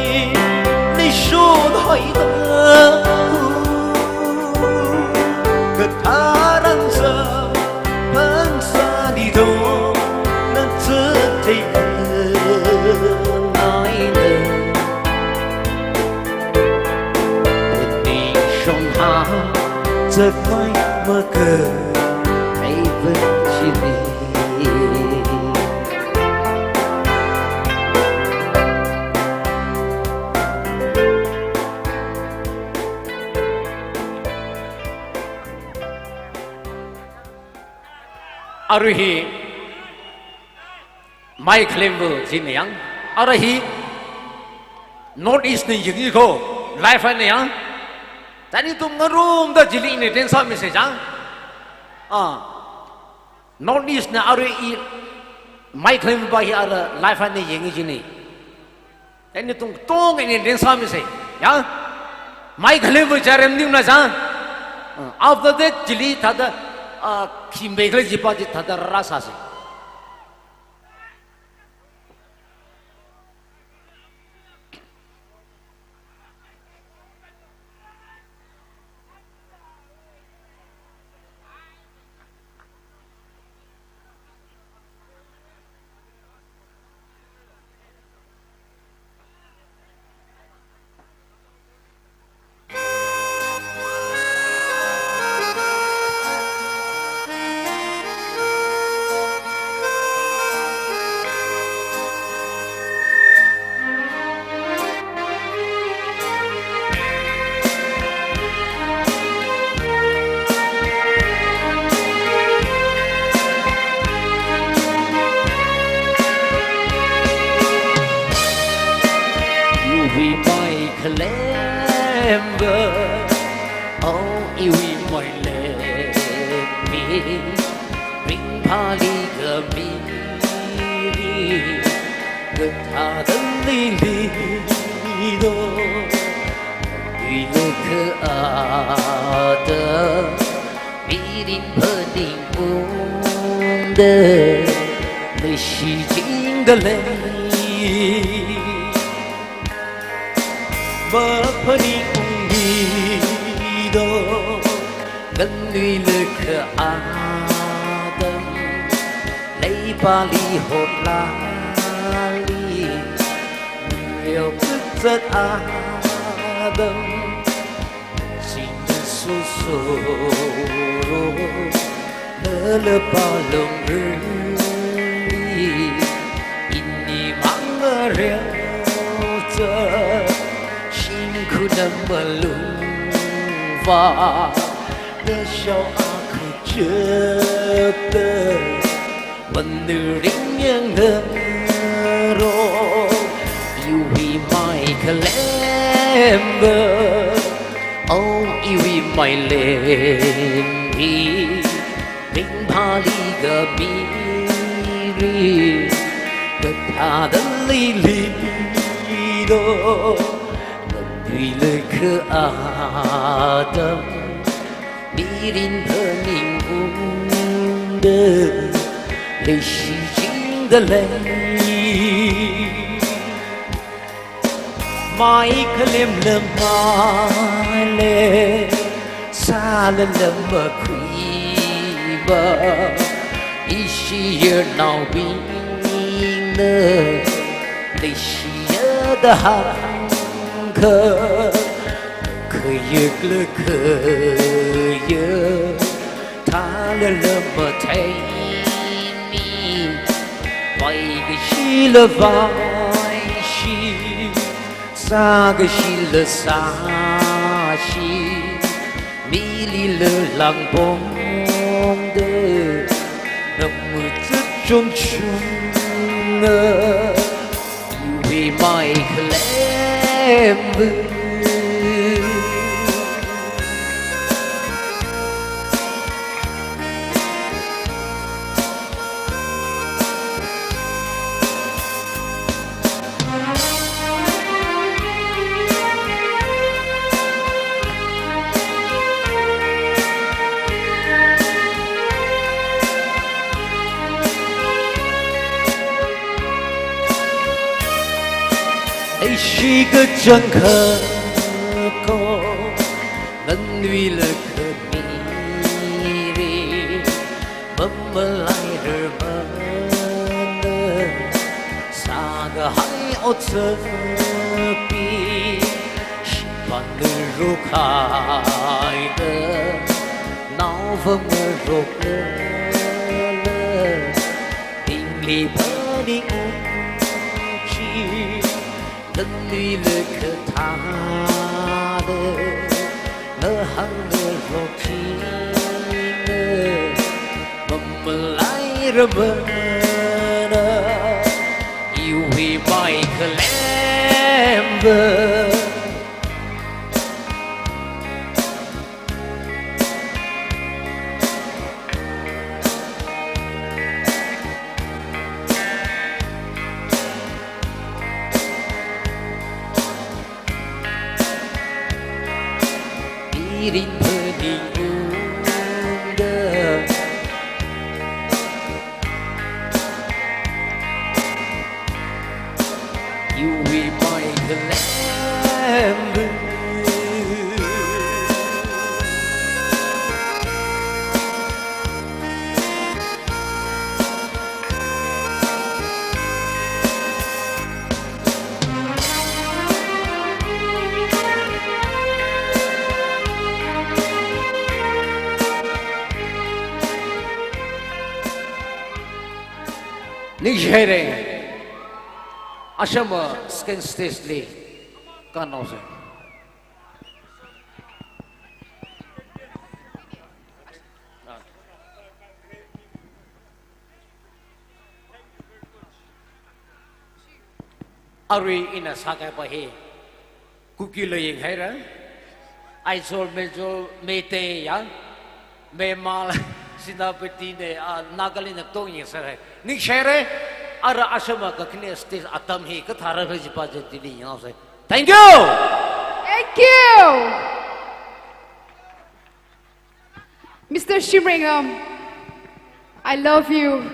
nishun haida. Katharan samphang sāni do na zathei khangaina. Pati shongthang zakmai maka theiva chili. Arui hi mai khalemva china yang. Arui hi North East na yingi ko, live na yang. Tani tum ngarumda chili ina dance sāmisa chang. Ah. North East na arui i mai khalemva hi ara live na yingi china. Tani tum tong ina dance sāmisa. Ya? Mai khalemva charem ningna chang. Ah, after that, chili thāda, ah, khi mai khalei chipa chi thāda rāsāsa. Iwui mai khalemva, oh, iwui mai lemmi, ringphāli khamili, kathāda lili do, uilakha atam, mirin phaningungda, leishichingda lei. Maphaningungli do, nganuilakha atam, leipali hotlali, miyao kazat atam, chingda susuro, lala palungrili, ini mangarel cha, shimkhurna malungva, nashao akha chapta, manuring yangda ro, iwui mai khalemva, oh, iwui mai lemmi, ringphāli khamili, kathāda lili do, nganuilakha atam, mirin phaningungda, leishichingda lei. Mai khalemla maile, sālala makhuiva, ishi yarnaobingna, leishiya da hāngkha, khayakla khayak, thālala matheimi, vaikashila vaishi, sākashila sāshi, milila langpongda, ngamut chungchunga, iwui mai khalemva. Leishi kachangkha ko, nganuilakha mirin, mamalai rarmana, sākahai otsapi, shimpan ngarokhaida, naova ngarokla, ningli phaningung chi, nganuilakha thāda, ngahān ngarok china, mamalai Ramana, iwui maikhalemva. Mirin phaningungda, iwui maikhalemva. Ningshihaira, ashama second stage li kānhaosa. Arui ina sākahaipa hi Kukila yanghaira, Aizawl, Mezol, Meitei ya, Myanmar, Senapati ne, ah, Nagaland na katong yangsāra. Ningshihaira, ara ashama kakhane stage atam hi kathara kajipa jatili yanghaosa. Thank you. Thank you. Mister Shimreingam, I love you.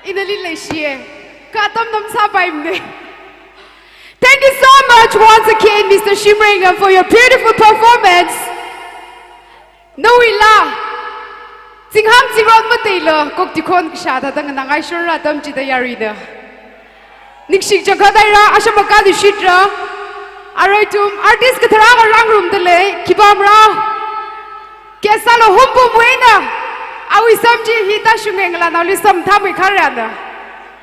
Ina nali leishiya. Kha atam nam sāpaimana. Thank you so much once again, Mister Shimreingam, for your beautiful performance. Nawuila, zingham zingrot mateila, kok tikhon kashā thāda nganāngaishurra atam chida yaruina. Ningshi changkhat haira, ashama kādishitra. Arui ithum artist kathara akha rāngarumda lei, khipā marao. Guest sālu Humpum wuina, awui sam chi hi tāshungngala naoli samthamei kharana.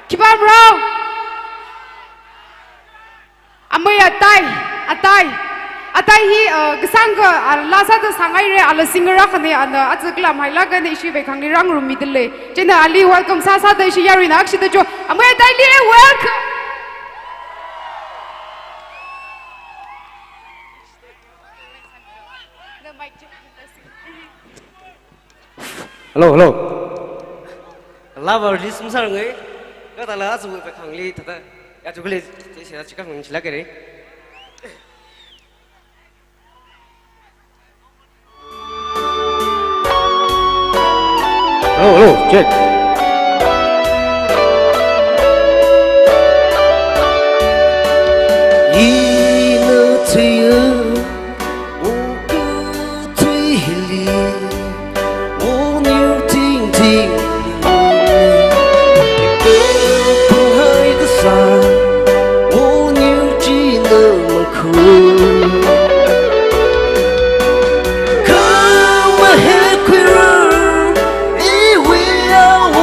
Khipā marao. Amei Atai, Atai. Atai hi, uh, kasāngkha, uh, laa sāda sāngaira, ala singer akhana, ana aja khalam hailāk eina ishi veikhangli rāngarummida lei. Chieina ali welcome sāsāda ishi yaruina akshida cho. Amei Ataili welcome. Hello, hello. Lava release masārangai. Kathāla aja veikhangli thāda. Ya chukle, chieina chikang nang chilākhaira. Hello, hello, check. Ina tui, o kutui hili, o niu ting ting, o hai kasa, o niu china makhu. Kama he kuira, iwi au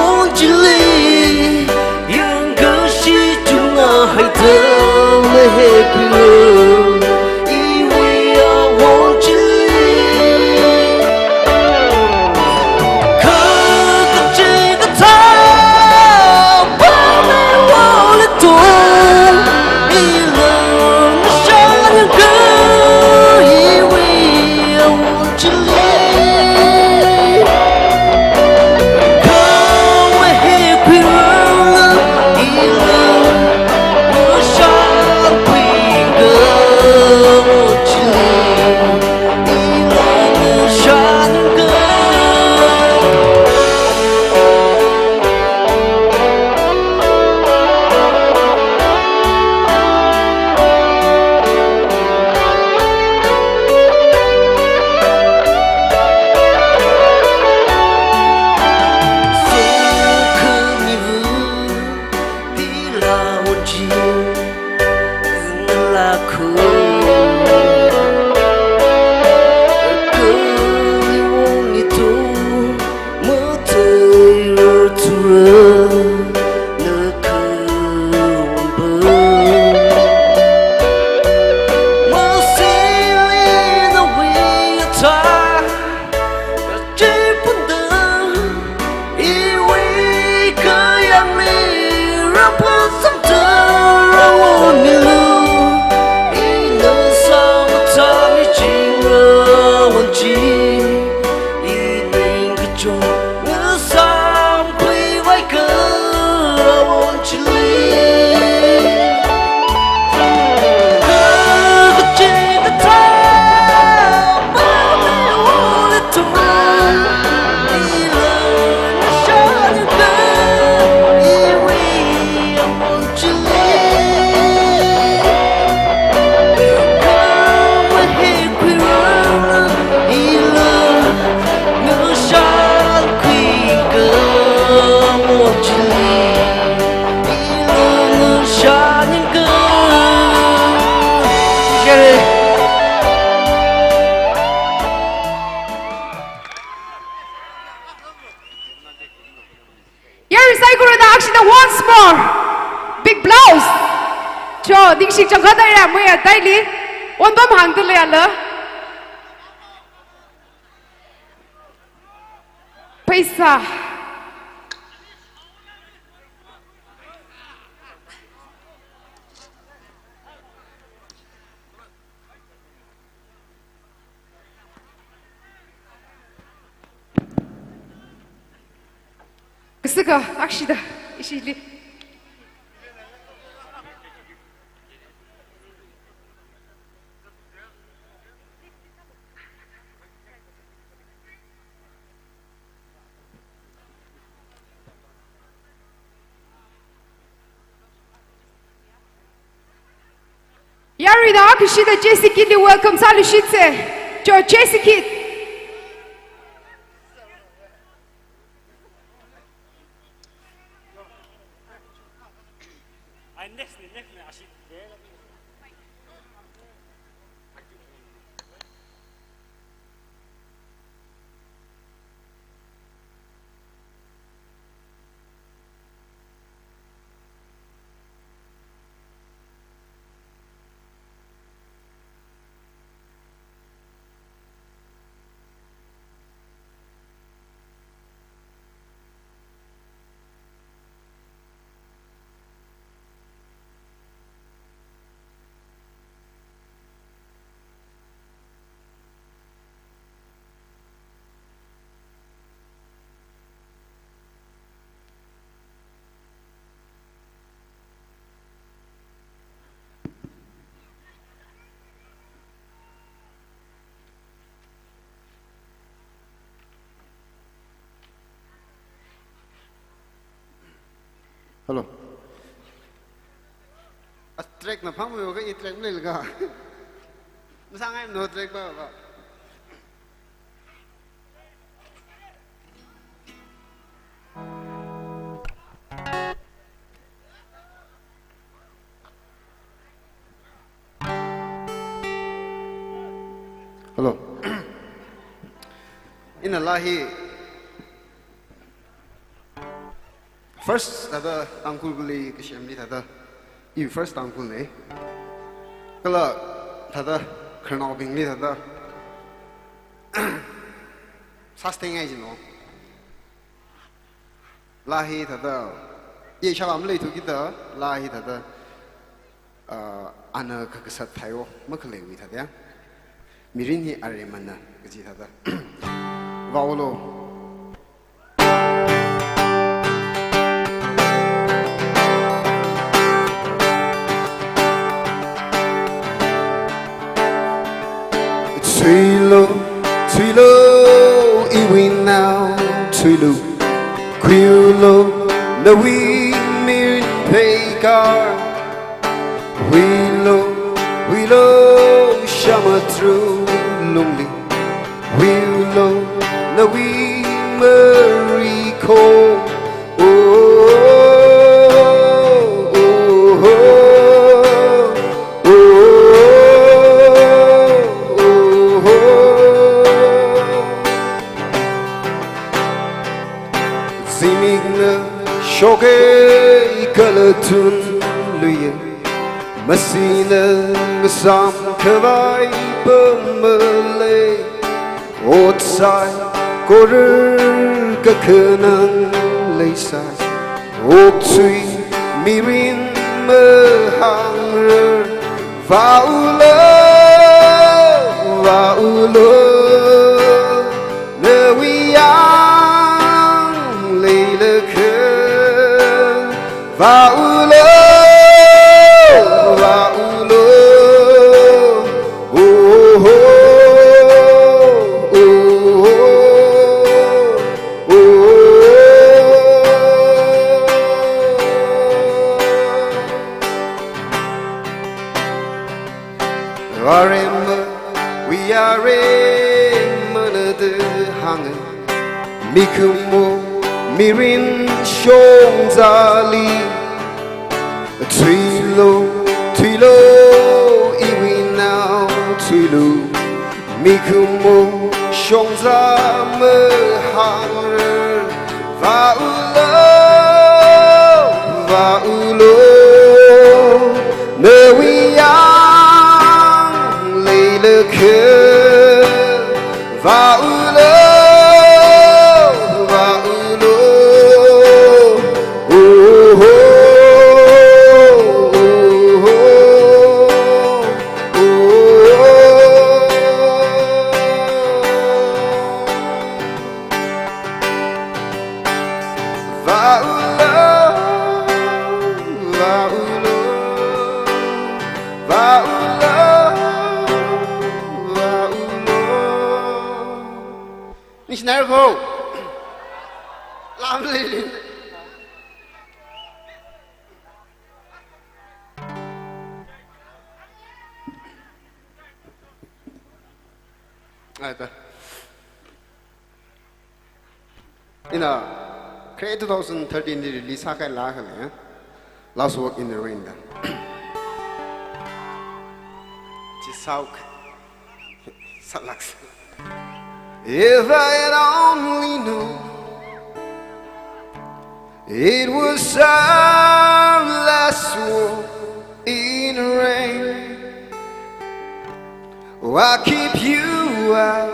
Saikorana akshida once more. Big blouse. Cho, ningshi changkhat aira, moya daily. Onbam hangda leiala. Paisa. Kasaka, akshida, ishili. Yaruina, akshida Jesse Kid li welcome sāluishitse. Cho Jesse Kid. Hello. A track na phang mo ka, i track maleila ka. Masāngai no track ba ba. Hello. Ina laa hi first thāda Tangkhulli kasemli thāda. I first Tangkhulna. Kala thāda khararnaobingli thāda sāstengai jino. Laa hi thāda, i shāva maleithu kida, laa hi thāda, ah, ana kakasat thaiwo, makhaleiwui thāda. Mirin hi aremana, kaji thāda. Vaolo. Chuilo, chuilo, iwui nao, chuilo. Khuilo, nawui mirin pheikar. Huilo, huilo, shamatru lungli. Huilo, nawui marikho. Oh, oh, oh, oh. Zimikna shoke kala tunluiya, masina ngasam khavai pamalei. Ot sāi, koror kakhanang leisai, okathui mirin mahāngrar. Vaolo, vaolo, nawui yang leilakha. Vaolo, vaolo, oh, oh, oh, oh, oh. Aremawui aremana da hānga, mikumo mirin shongzali. Thuilo, thuilo, iwui nao thuilo. Mikumo shongza mahāngrar. Vaolo, Vāulo, vāulo, vāulo, vāulo. Ningshināra ko? Lamli. Aita. Ina, khare two thousand thirteen li release sākahai laa akha lei, ya? Last Walk in the Rain da. Chi sāhaoka. Sālāka. If I had only known it was our last walk in the rain, why keep you out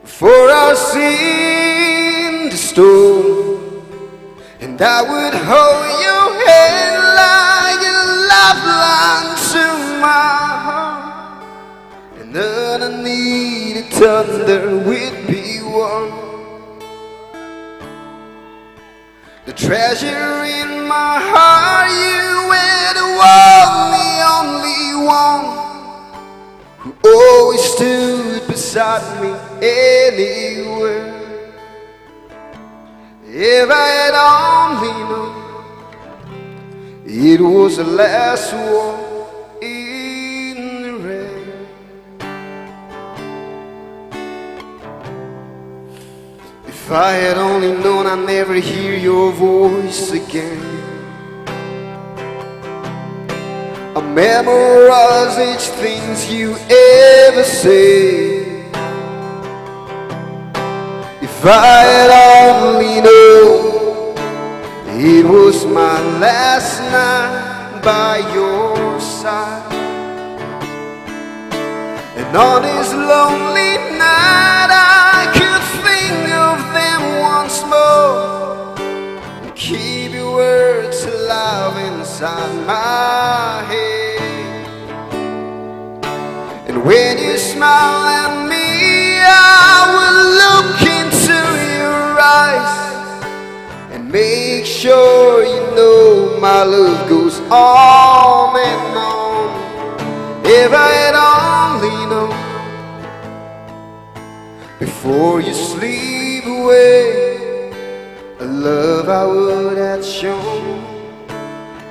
for our sin to stone? And I would hold your hand like a lifeline to my heart. And underneath the thunder we'd be warm. The treasure in my heart, you were the one, the only one who always stood beside me anywhere. If I had only known it was the last walk in the rain. If I had only known I'd never hear your voice again. I memorize each things you ever say. If I had only known it was my last night by your side. And on this lonely night I could think of them once more. Keep your words alive inside my head. And when you smile at me, I will look into your eyes and make sure you know my love goes on and on. If I had only known before you slip away, a love I would have shown.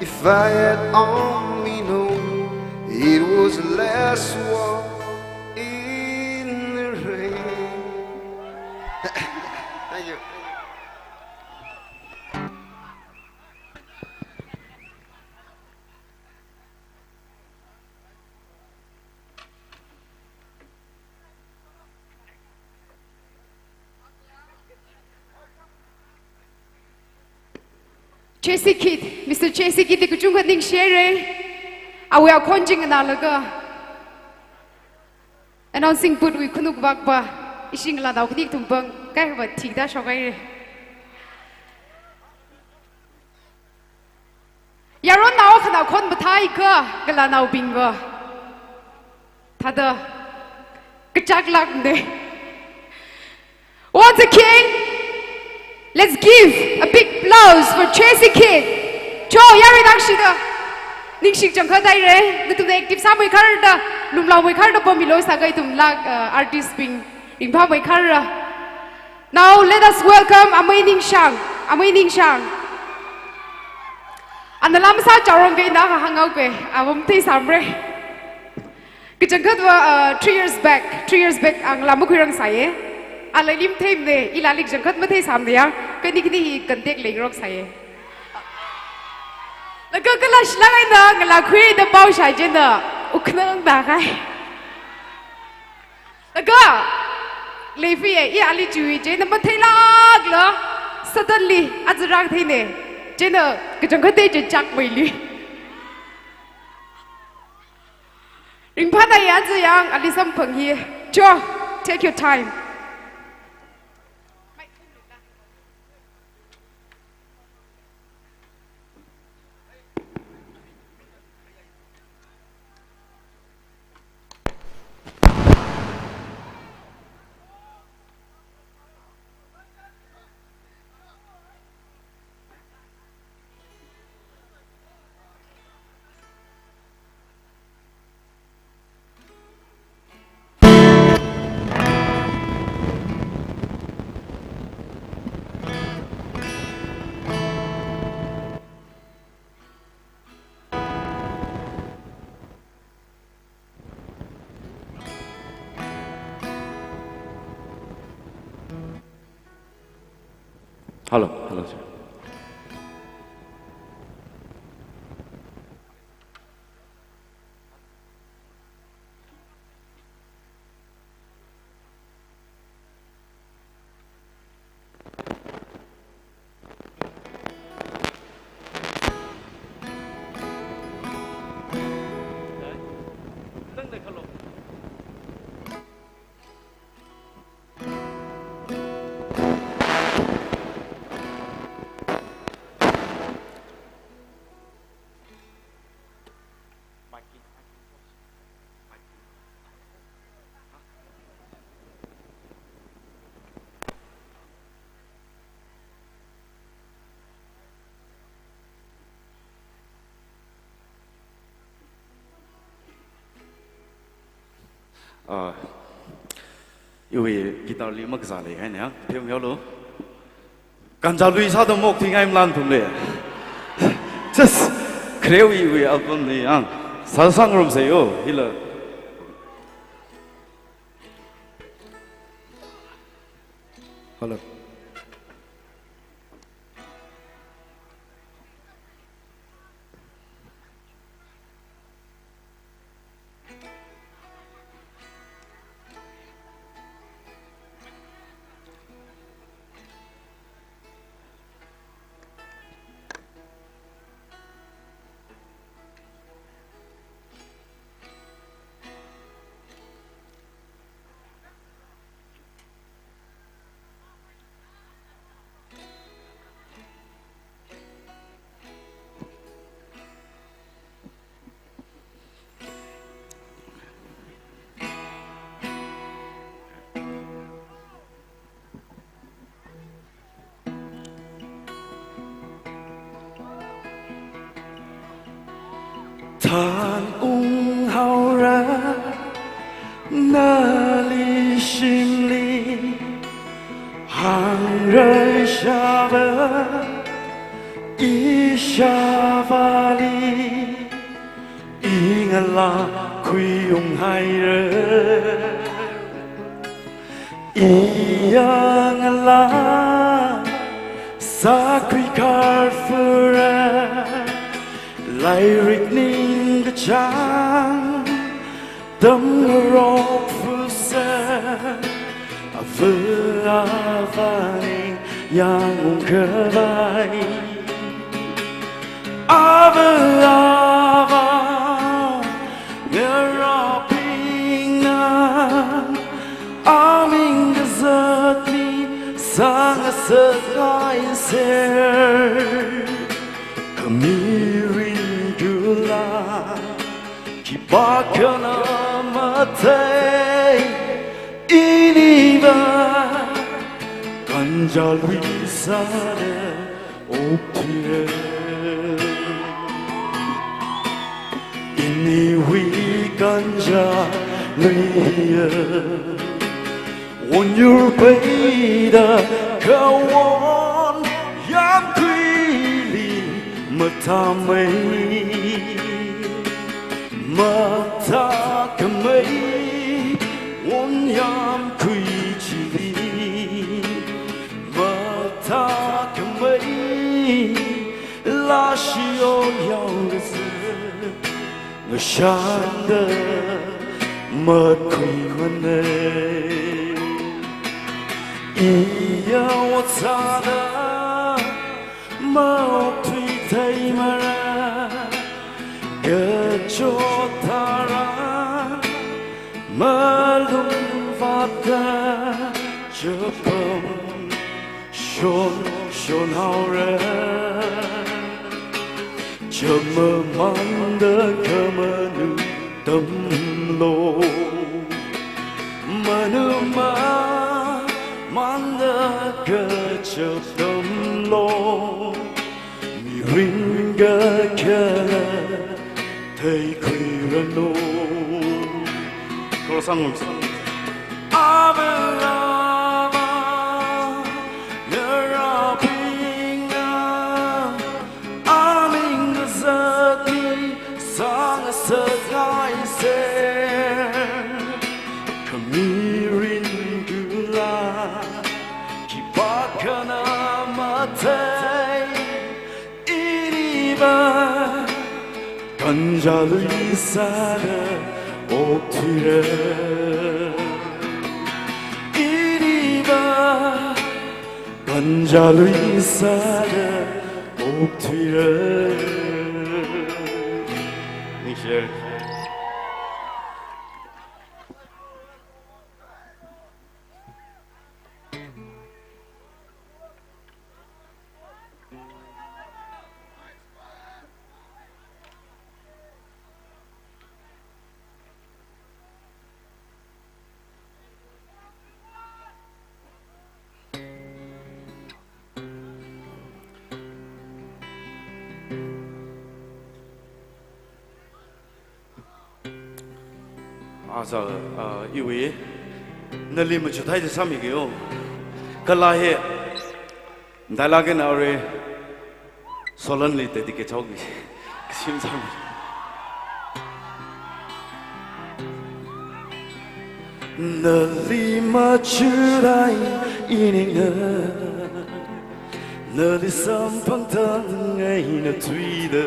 If I had only known it was the last walk in the rain. Thank you. J C Kit, Mister J C Kit, kachungkha ningshihaira. Awui akhon chi nganālaga announcing booth wui khanuk vak va, ishi ngalānao khani kathum pāng, kaikhava thikda shokhaira. Yaronnao akhana khon mathāakha, ngalānaobing va thāda kachaklākna. Once again, let's give a big applause for J C Kit. Cho, yarui nakshida. Ningshi kachangkhat haira, nathumna active sāmeikharda, lumlaomeikharda pammilu sākha ithum lak, uh, artist bing ringphāmeikharra. Now let us welcome Amei Ningshang, Amei Ningshang. Ana lam sā chaorong kei na ha hānghaoke, a matheisāmara. Kachangkhat va, uh, three years back, three years back, a ngalā makhuirang sāya. A lailim theimana, ila lei kachangkhat matheisāmana ya, khani khani hi contact leingaroksāya. Laga kala shilāng eina ngalā khuida pao shāchina, uknang da khai. Laga, leifiya, i ali chiwui china matheilākla, suddenly, aja rākatheina, china kachangkhat chi chakmeili. Ringphāda ya, aja yang, ali samphang hi. Cho, take your time. Hello, hello, sir. Ah, iwui guitar li makazā leihaina, pheomihaolu. Kanjā lui sāda maokthuingai malan thumli. Just, kharewui, iwui album li yang. Sāsangrumsei yo, hila. Hello. Thanunghaora nali shimli, hāngrei shāva ishāvāli, i ngalā khuiunghaira. Iya ngalā sākhuikhar fura, lairik ningkachāng tamngarokfusa, ava avāli yangungkhavai. Ava avā ngarābingna, aming kazatli sāngasakngai ser. Khamirin kula, khipākhana mathei, iniva kanjā lui sāda okthuira. Iniwui kanjā luiya, wonyur peida kawon yamkhuili mathāmei. Mathākhamei won yamkhui chili, mathākhamei lashio yaokazat ngashanda makhuimanei. Iya ot sāda maokthui theimara, kachot tharan malungvātda chapam shon shonhaora. Chamamānda khamanu tamlu, manumamānda kachap tamlu, mirin kakhalat theikhuiranu. Kolo sanglu. Ava avā ngarābingna, aming kazatli sāngasakngai ser. Khamirin kula, khipākhana ma Kanjālui sāda okthuira. Iniva kanjālui sāda okthuira. Ningshi. Aja, ah, iwui, nali machut haida sāmigeo. Kala hi, dialogue na ore, Solon li dedicate chok mi. Kasim sāmi. Nali machut hai ining na. Nali samphang tang eina thuida,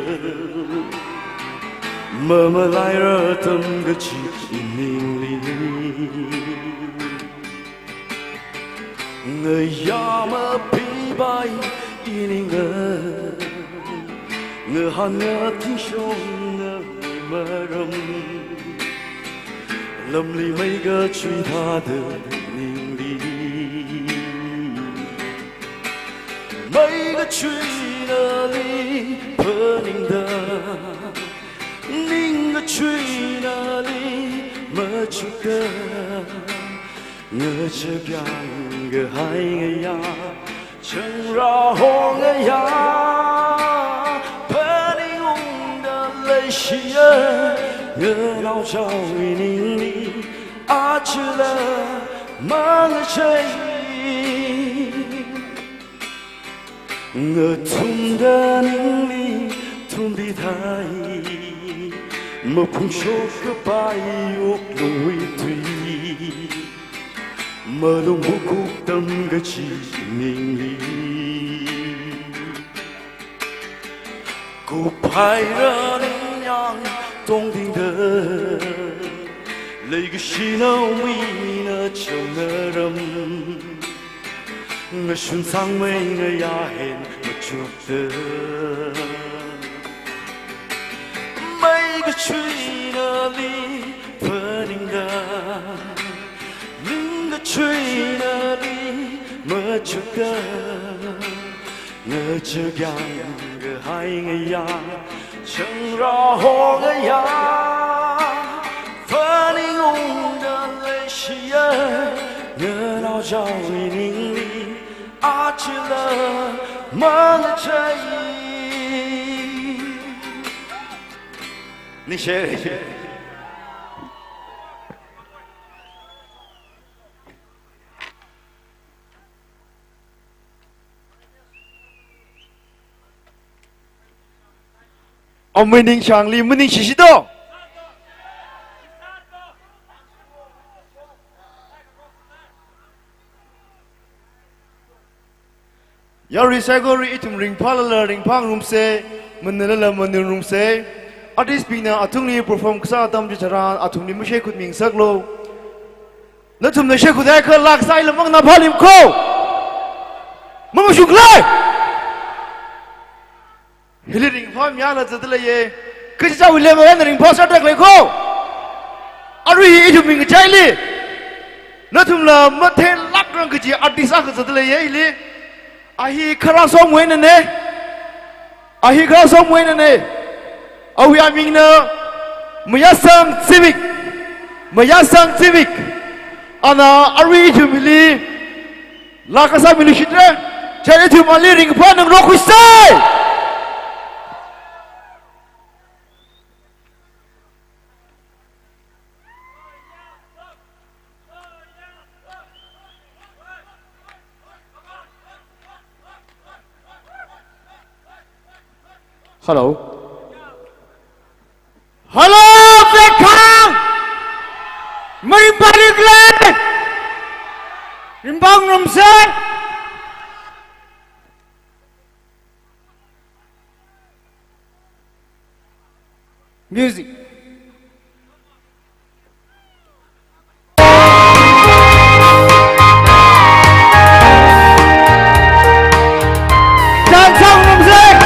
mamalaira atam kachi ningli. Ngayā mapipai ining na, ngahān ngatingshong na maram, lamli mei kachui thāda ningli. Mei kachui nali phaningda, ning kachui nali machukda, ngachakyang kahai ngayā, changra hong ngayā, phaningungda leishiya, nganaochaowui ningli, achila mangachei. Ngathumda ningli thumpithai, maphungshok kapai wuklungwui tui, malung bukuk tam kachi ningli. Kuphaira ningyāng tongtingda, leikashi naomeina chāngaram, ngashun sangmei ngayā hen machukda, mei kachui nali phaningda, ning kachui nali machukda, ngachakyang kahai ngayā, changra hong ngayā, phaningungda leishiya, nganaochaowui ningli, achila mangachei. Ningshi. Amei Ningchangli maningshishi do. Yarui saikora ithum ringphālala ringphāngarumsa, manulala manulrumsa. Artist bingna athumli perform kasā atam chitharan athumli mashaikhut mingasaklu. Nathumna shaikhut haiakha lak sai lamang na phalim kho. Mamashung khalei. Hili ringphāmiya la zatda leiya. Kachichāwui level eina ringphā sāda khalei kho. Arui hi ithum mingachaili, nathumla matheilākrang kaji artist akha zatda leiya hili. A hi Kharasongwui einana. A hi Kharasongwui einana. Awui amingna Mayasang Zimik. Mayasang Zimik. Ana arui ithumli lak kasā miluishitra. Chieina ithum ali ringphā ngarokhuisa. Hello. Hello, Vekang! Maringphāli khalei! Ringphāngarumsa! Music. Dance sound music.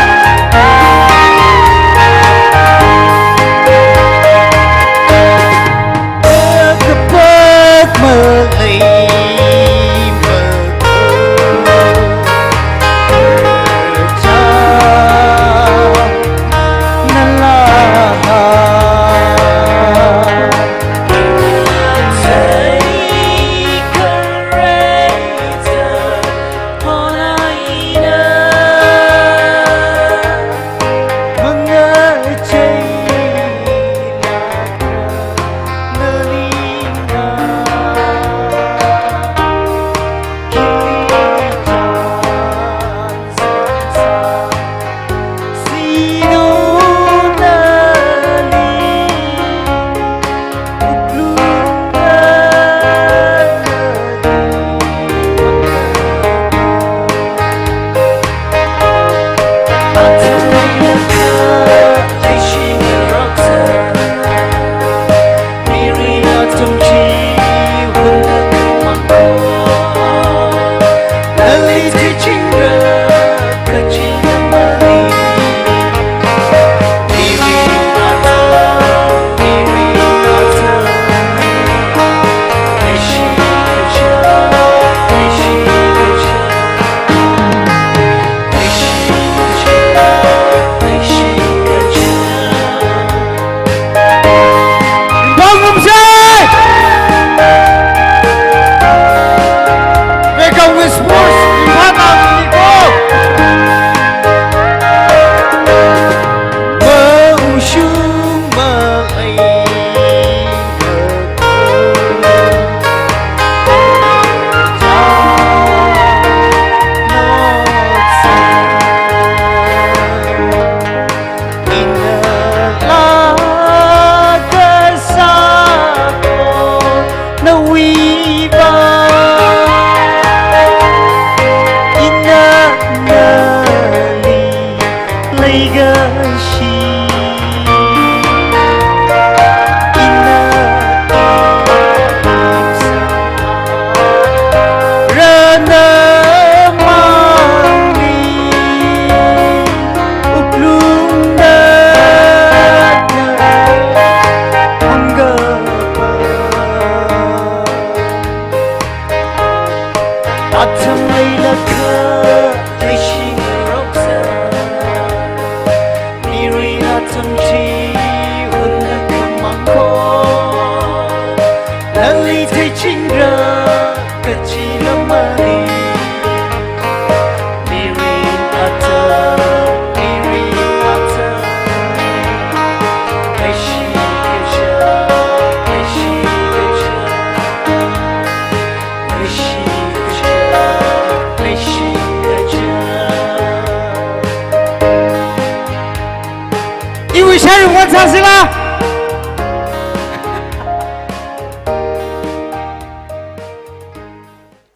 Iwui sharing one sāsila.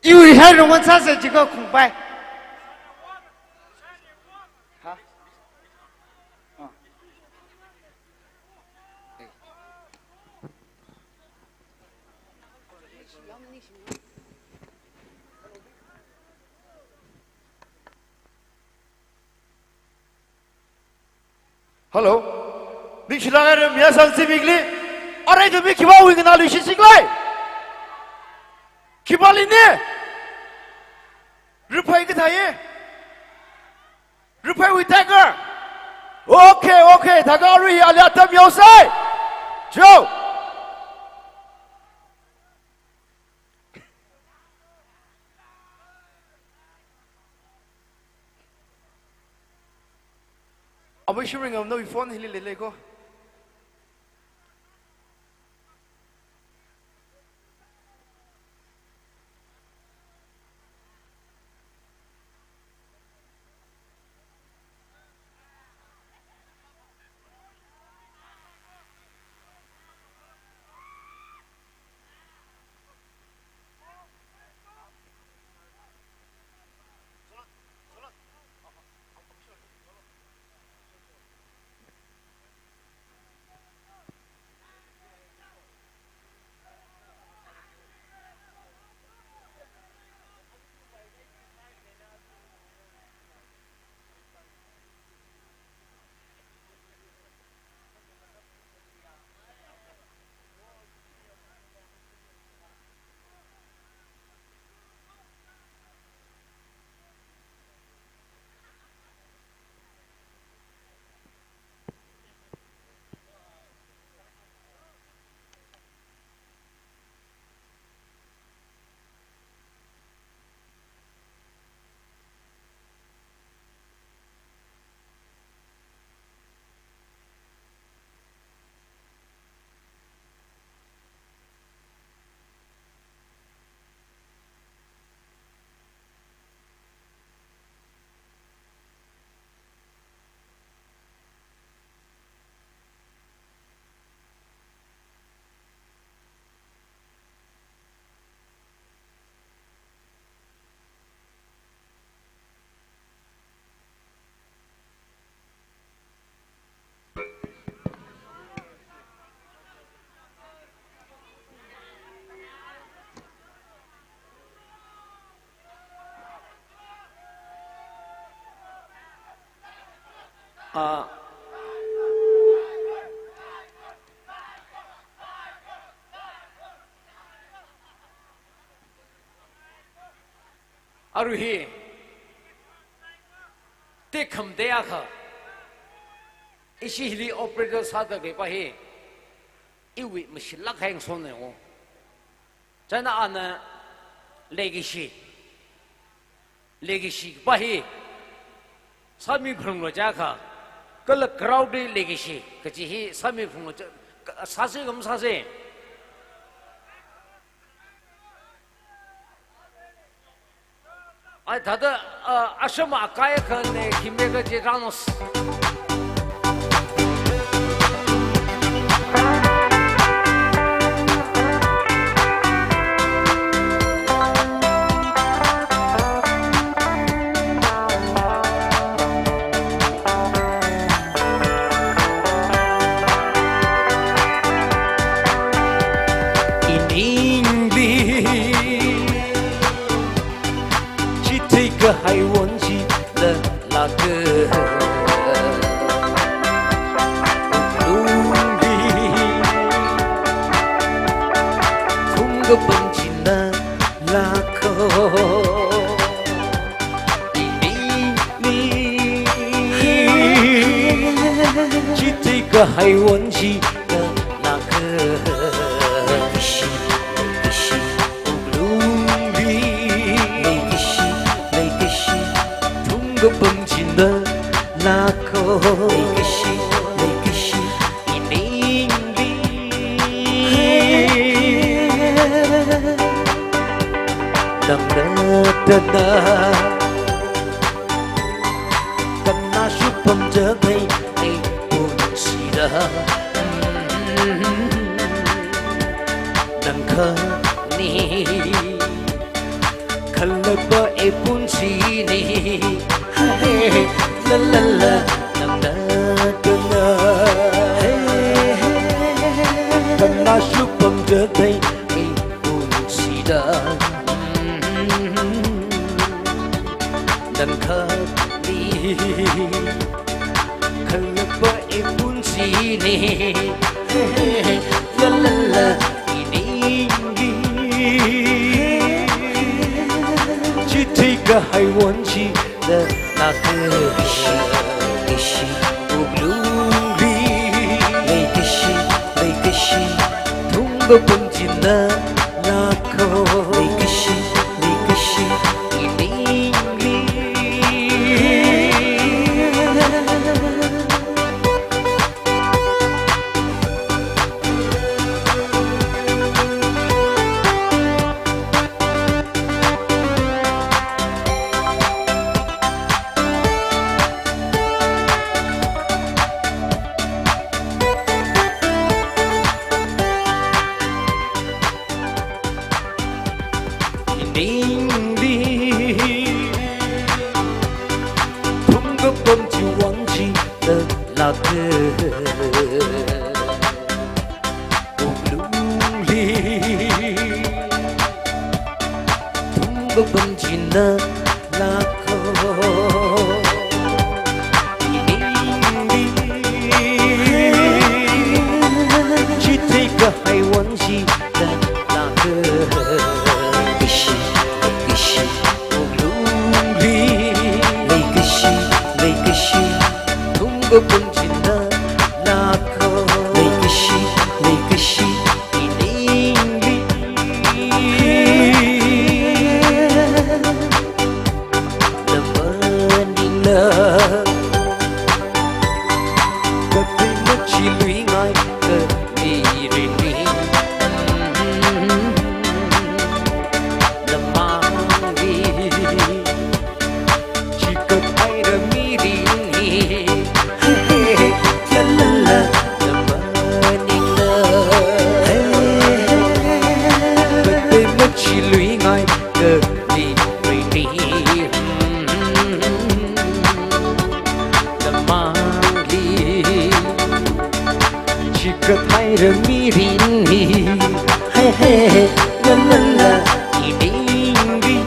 Iwui sharing one sāsa jiakha khungpai. Ha? Ah. Hello. Ningshilāk haira, mayāsang zimikli. Arui ithum mi khipāwui nganāluishit sālei? Khipāli ni? Riphai kathā ye? Riphaiwui Tiger. Okay, okay. Thākha arui hi ali atam yaosai. Jo. Amei Shimringam, nawui phone hili leilei ko. Ah. Arui hi, tekhamatei akha, ishi hili operator sāda khalei pa hi, iwui mashilāk heng sona o. China ana leikashi, leikashi pa hi, sāmiphalunglu jiakha, kala crowd li leikashi kaji hi sāmiphalunglu jiakha, sāsi kam sāsi. Ai, thāda, ah, ashama akai akhana khimeka je ramos. Iningli chitheikahai won chida lāka. Wuklungli phungkapam china lāka. Iningli chitheikahai won chida lāka. Leikashi, leikashi, wuklungli leikashi, leikashi, phungkapam china lāka. Leikashi, leikashi, iningli nang ngatana. Kanna shupam jathei ei punsida, nang khani. Khalapa ei punchini, la la la, nang ngatana. Kanna shupam jathei ei punsida, nang khani. Khalapa ei punchini, la la la, iningli chitheikahai won chida lāka. Leikashi, leikashi, wuklungli leikashi, leikashi, phungkapam china lāka. Leikashi, leikashi, iningli. Iningli phungkapam chi won chida lāka. Wuklungli phungkapam china lāka. Iningli chitheikahai won chida lāka. Leikashi, leikashi, wuklungli leikashi, leikashi, phungkapam china lāka. Leikashi, leikashi, iningli na maningla, kathei machiluingai kamirinli, na mangli chikathaira mirinli, la la la, na maningla, kathei machiluingai kamirinli, na mangli chikathaira mirinli, la la la, iningli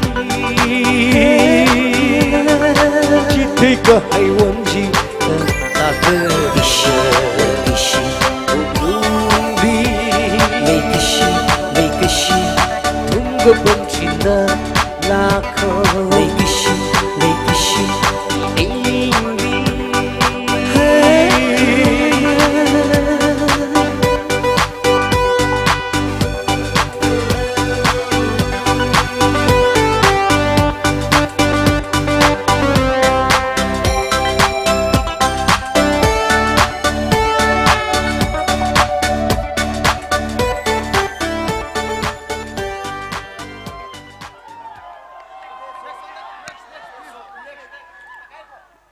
chitheikahai won chida lāka.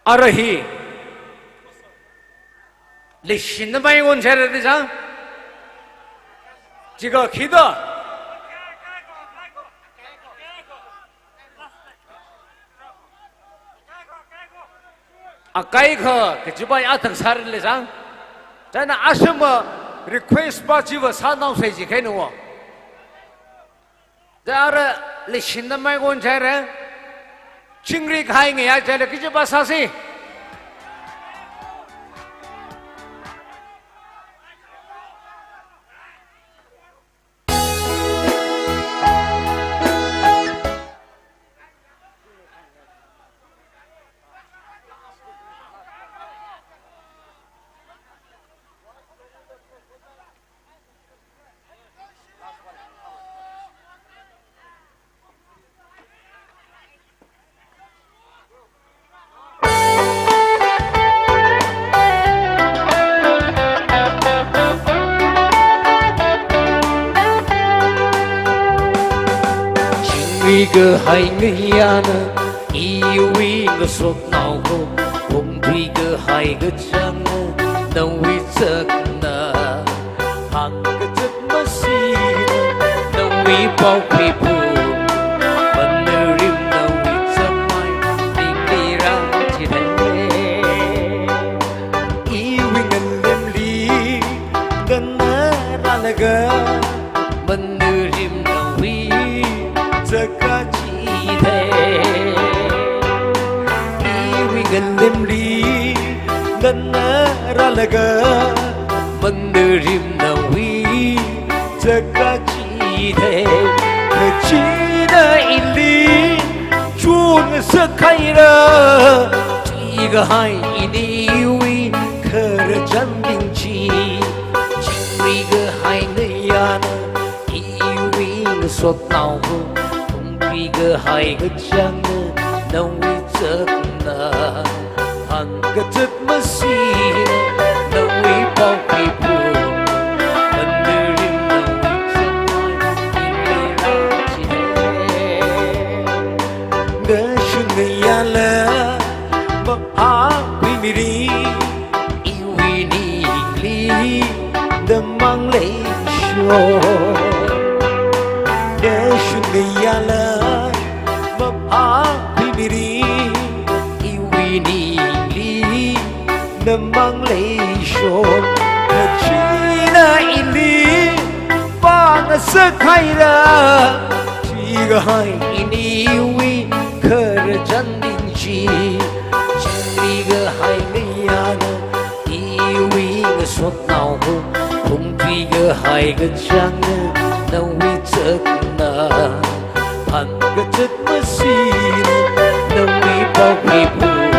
Ara hi leishinamei ngon chara de chang. Chiga khida. Akai kha kachipai athang sāra le chang. China ashama request pa chiva sānao sai ji khainu wo. Ara leishinamei ngon chara. Chingri khai ngayā chara kachipa sāsi. Chingri kahai ngayāna, iwui ngasotnao kho, phungthui kahai kachāngna, nawui zakna. Hāngkazat masina, nawui pao khuiphung, manarim nawui zakmai, ningli rāchithei. Iwui ngalemli, nganā rālaga, manarim nawui zakka chithei. Iwui ngalemli, nganā rālaga, manarim nawui zakka chithei. Kachina ili chungngasak haira, chi kahai iniwui khararchan bing chi. Chingri kahai ngayāna, iwui ngasotnao kho, phungthui kahai kachāngna, nawui zakna. Hāngkazat masina, nawui pao khuiphung, manarim nawui zakmai, ningli rāchithei. Ngashun ngayāla, mapha khuimirin, iwui ningli damang leishon. Ngashun ngayāla, mapha khuimirin, iwui ningli damang leishon. Kachina ili pāngasak haira, chi kahai iniwui khararchan bing chi. Chingri kahai ngayāna, iwui ngasotnao kho, phungthui kahai kachāngna, nawui zakna. Hāngkazat masina, nawui pao khuiphung,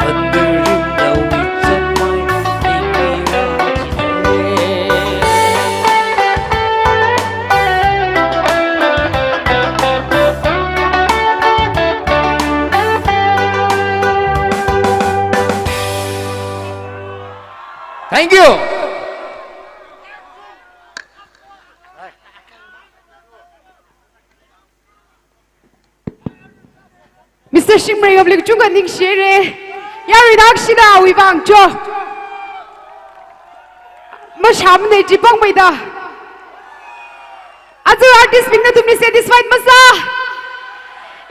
manarim nawui zakmai, ningli rāchithei. Thank you. Mister Shingmei Ngamli kachungkha ningshire. Yarui nakshida awui vang cho. Mashamne jipang maida. Aja artist bingna tumli satisfied masā.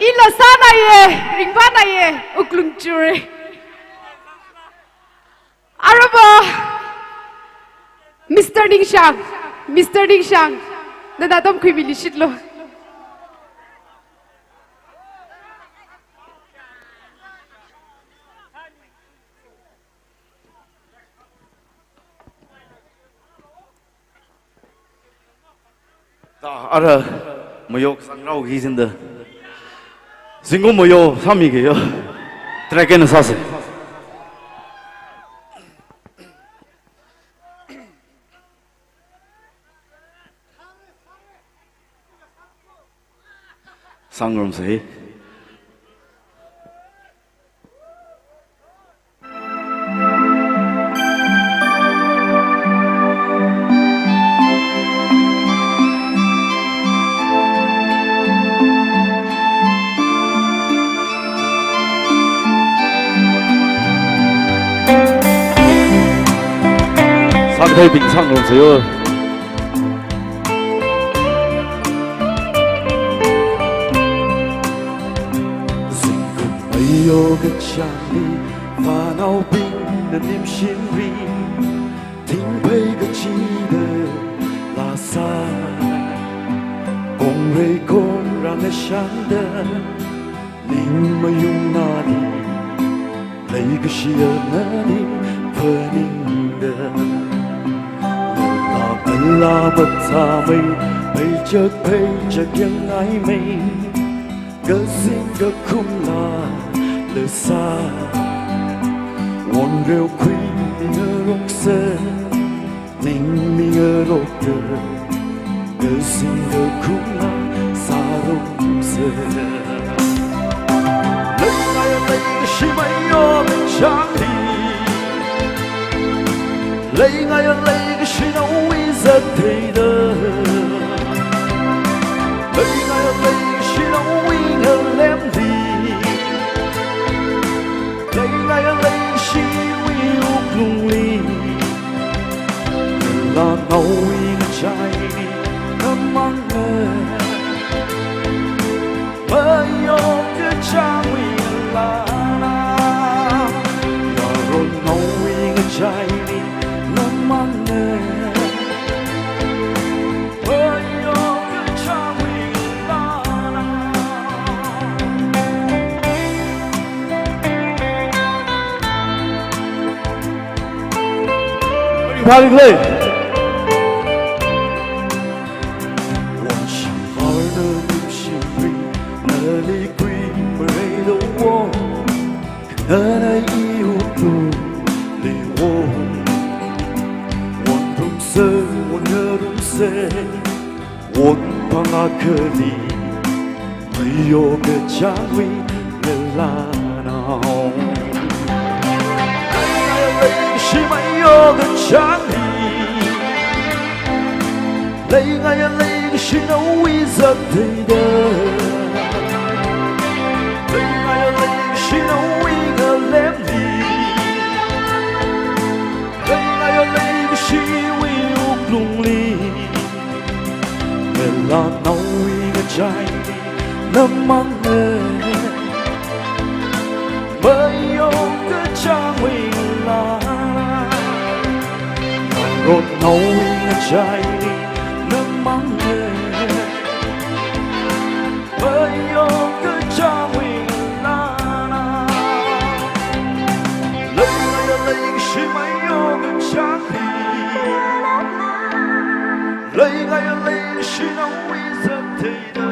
Ila sānaiye, ringphānaiye, wuklung chire. Araba, Mister Ningshang, Mister Ningshang, nana tamkhuimili shitlo. Da ara mayo kasang rao hi jinda. Zingkum mayo sāmi kayo. Track eina sāse. Sangrumse. Theibing sangrumsa yo. Zingkum meiyo kachāngli, vānaobingna nimshimri, thingphei kachida lāsai, kongrei kongrāna shānda, ning mayung nali, leikashi nali phaningda, ngalā ngalā mathāmei, pheichak pheichak yangngaimei, kazing kakhumla lāsai, wonreo khuimi ngaroksa, ningmi ngarokta, kazing kakhumla sārumsa. Leingaiya leikashi meiyo kachāngli, leingaiya leikashi naowui zat theida, leingaiya leikashi naowui ngalemli, leingaiya leikashiwui wuklungli, ngalānaowui ngachaili namangna, meiyo kachāngwui ngalāna, yaronnaowui ngachaili namangna, meiyo kachāngwui ngalāna. Pharinglei. Wonshimarna nimshimri, nali khuimareida wo, nana iwuklungli wo, wonrumsa, wonngarumsa, wonphang akhali, meiyo kachāngwui ngalānao. Leingaiya leikashi meiyo kachāngli, leingaiya leikashi naowui zat theida, leingaiya leikashi naowui ngalemli, leingaiya leikashiwui wuklungli, ngalānaowui ngachaili namangna, meiyo kachāngwui ngalāna, yaronnaowui ngachaili namangna, meiyo kachāngwui ngalāna. Leingaiya leikashi meiyo kachāngli, leingaiya leikashi naowui zat theida,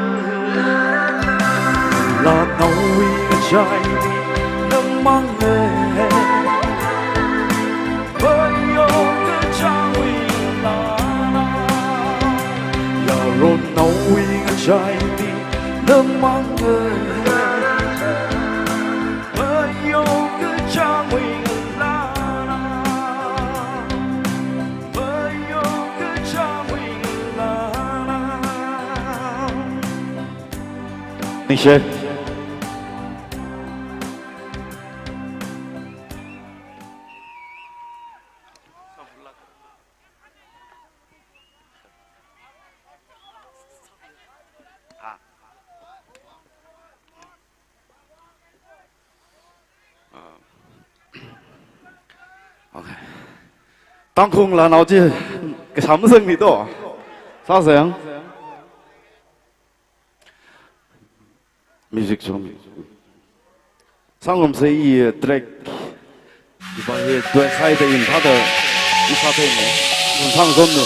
ngalānaowui ngachaili namangna, meiyo kachāngwui ngalāna, yaronnaowui ngachaili namangna, meiyo kachāngwui ngalāna, meiyo kachāngwui ngalāna. Ningshi. Okay. Tangkhul ngalānao chi kasam sangni to. Sāsang. Music song. Sangrumsa i track. Iba hi tuan sai da in thāda i sātheini. Sangzonnu.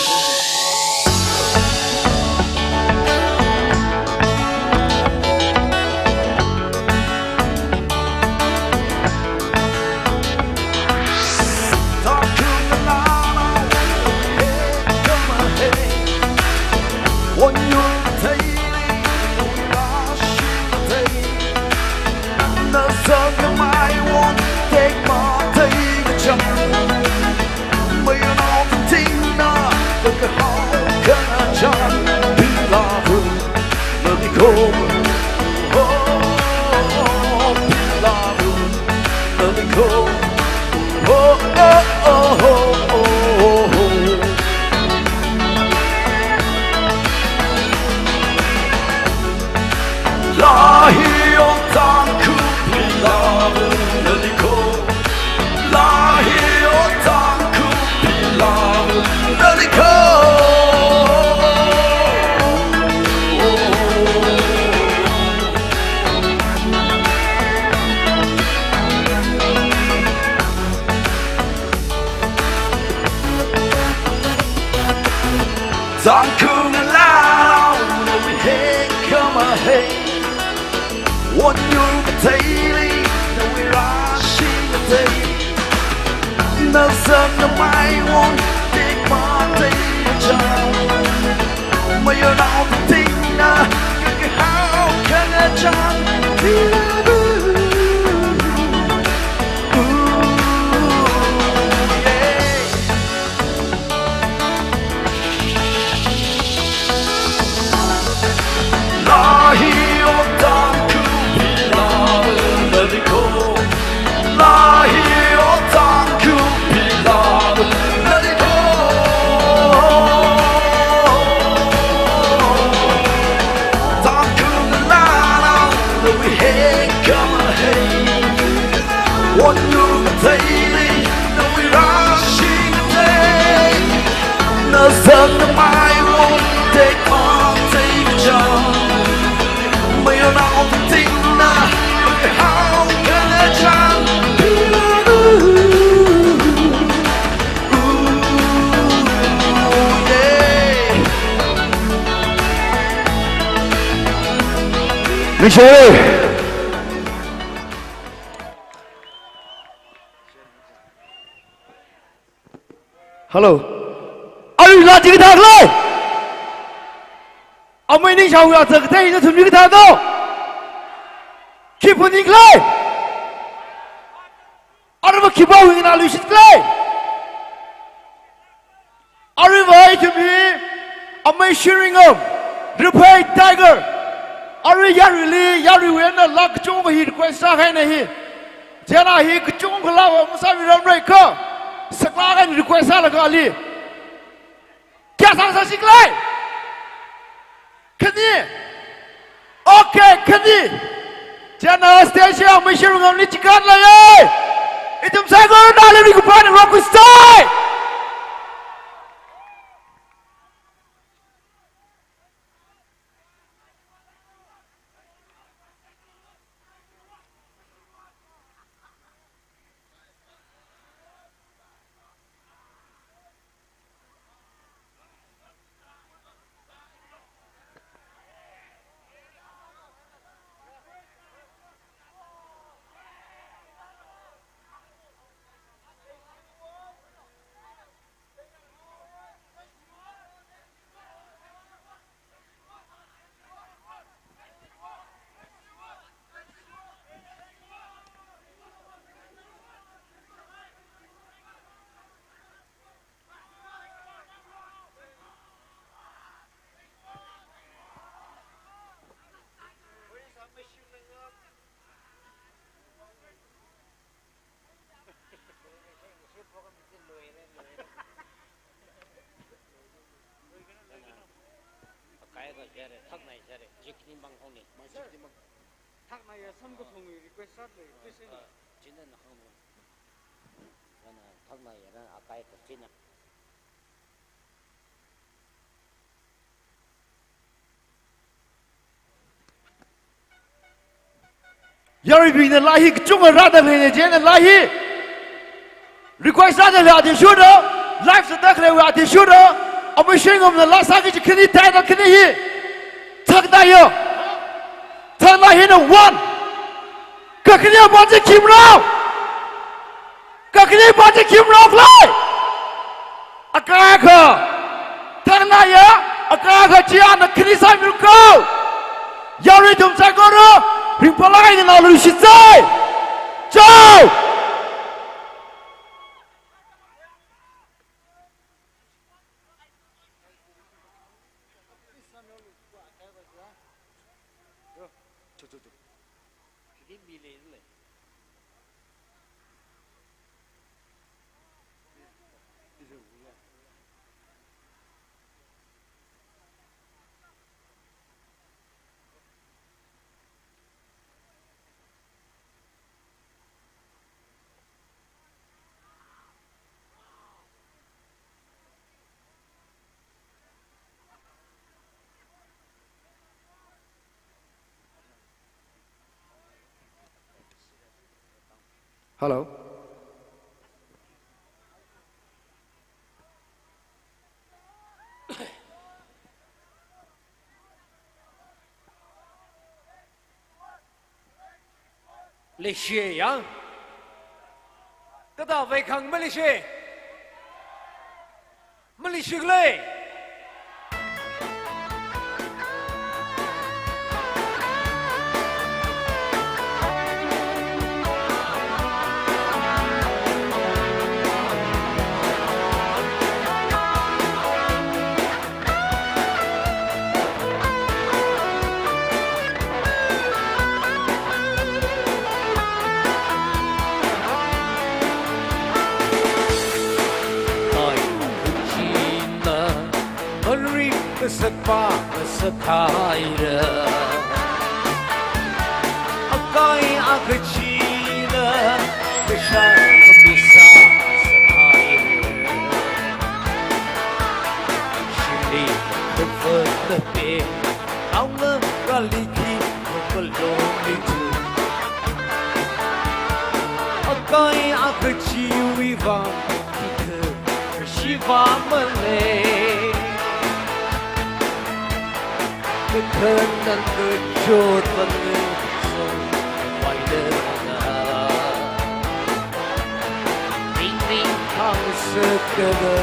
Daily, nawui rāshing a day. Nazarna maiwon, take my day, child. Mayonnaise, tingna, how can I jump? Ooh, yeah. Ningshire. Hello. Arui la chi kathā khala? Amei ningshao ya zak te ina thumni kathā do? Khi phuning khala? Aruiva khipāwui eina luishit khala? Aruiva ithum hi amei Shiringam, Riphei Tiger. Arui yaruili, yaruiwui eina la kachungkha hi request sākahaina hi. Chieina hi kachungkha la va masāmiramra kha, saklāk eina request sālaga ali. Kayā sāsāsi khala? Khani. Okay, khani. Chieina stage ya amei Shiringamli chikān leiya. Ithum saikorana ali rikupani rock star. Akai ka jare, thaknai jare, jikni bang hongni. Thaknai ya samkathungwui request sālei, request sālei. China na hong. Yana thaknai yana akai ka china. Yaruibingna la hi kachungkha rāda leina, chieina la hi request rāda lei athishurda, live sāda khalei athishurda, amei Shiringamna la sāki kaji khani tai da khani hi. Thaknai ya. Thaknai hina one. Kakhane pa chi khimrao. Kakhane pa chi khimrao khala? Akai akha. Thaknai ya, akai akha chi ana khani sāmilu ko. Yarui ithum saikora, ringphālāk eina luishitsei. Chao. Hello. Leishiya. Kathāwui khang maleishiya? Maleishikhala? Ai, kachina, marik kasakpa kasakhaira. Akai akachina, kasā kamisa sakhaira. Shimli kafatlape, kaunga rali khi kapalongli tu. Akai akachiwui vang, khikha shiva malei. Kakhanang kachot pangei so, wailana. Ringring khangsakada,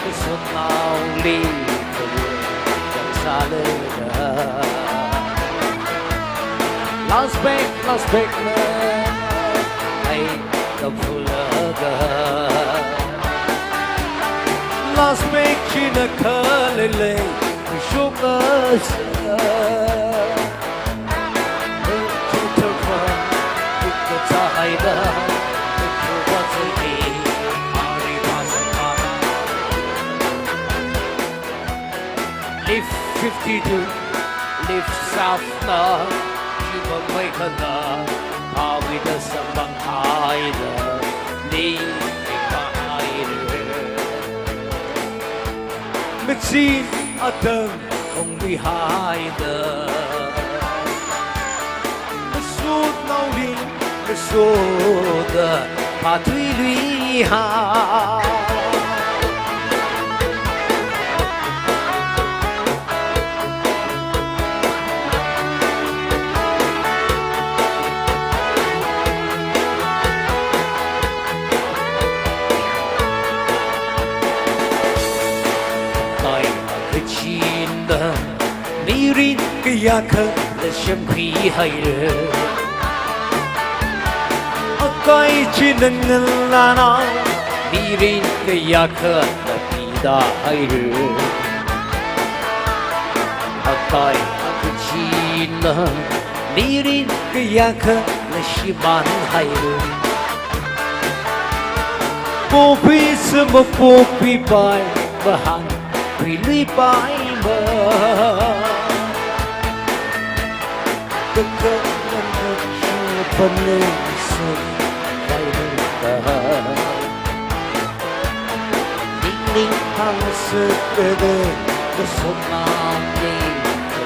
kasotnaoli kawo chang sālada. Last break, last break na, ai, kaphulaga. Last break china khalei lei, shokasa. Lift fifty-two, lift south na, shiva mai khala, pawida samphang haida, ning ning haida. Mitsi atam ungbi haida. Masot naoli, masot da, phatui lui ha. Ai, kachina, mirin kayākha la semkhui haira. Akai china ngalāna, mirin kayākha la pida haira. Akai akachina, mirin kayākha la shimān haira. Popi sima popi pai, mahān khuiluipai ma. Kakhanang kachot pangei so, wailana. Ringring khangsakada, kasotnaoli kawo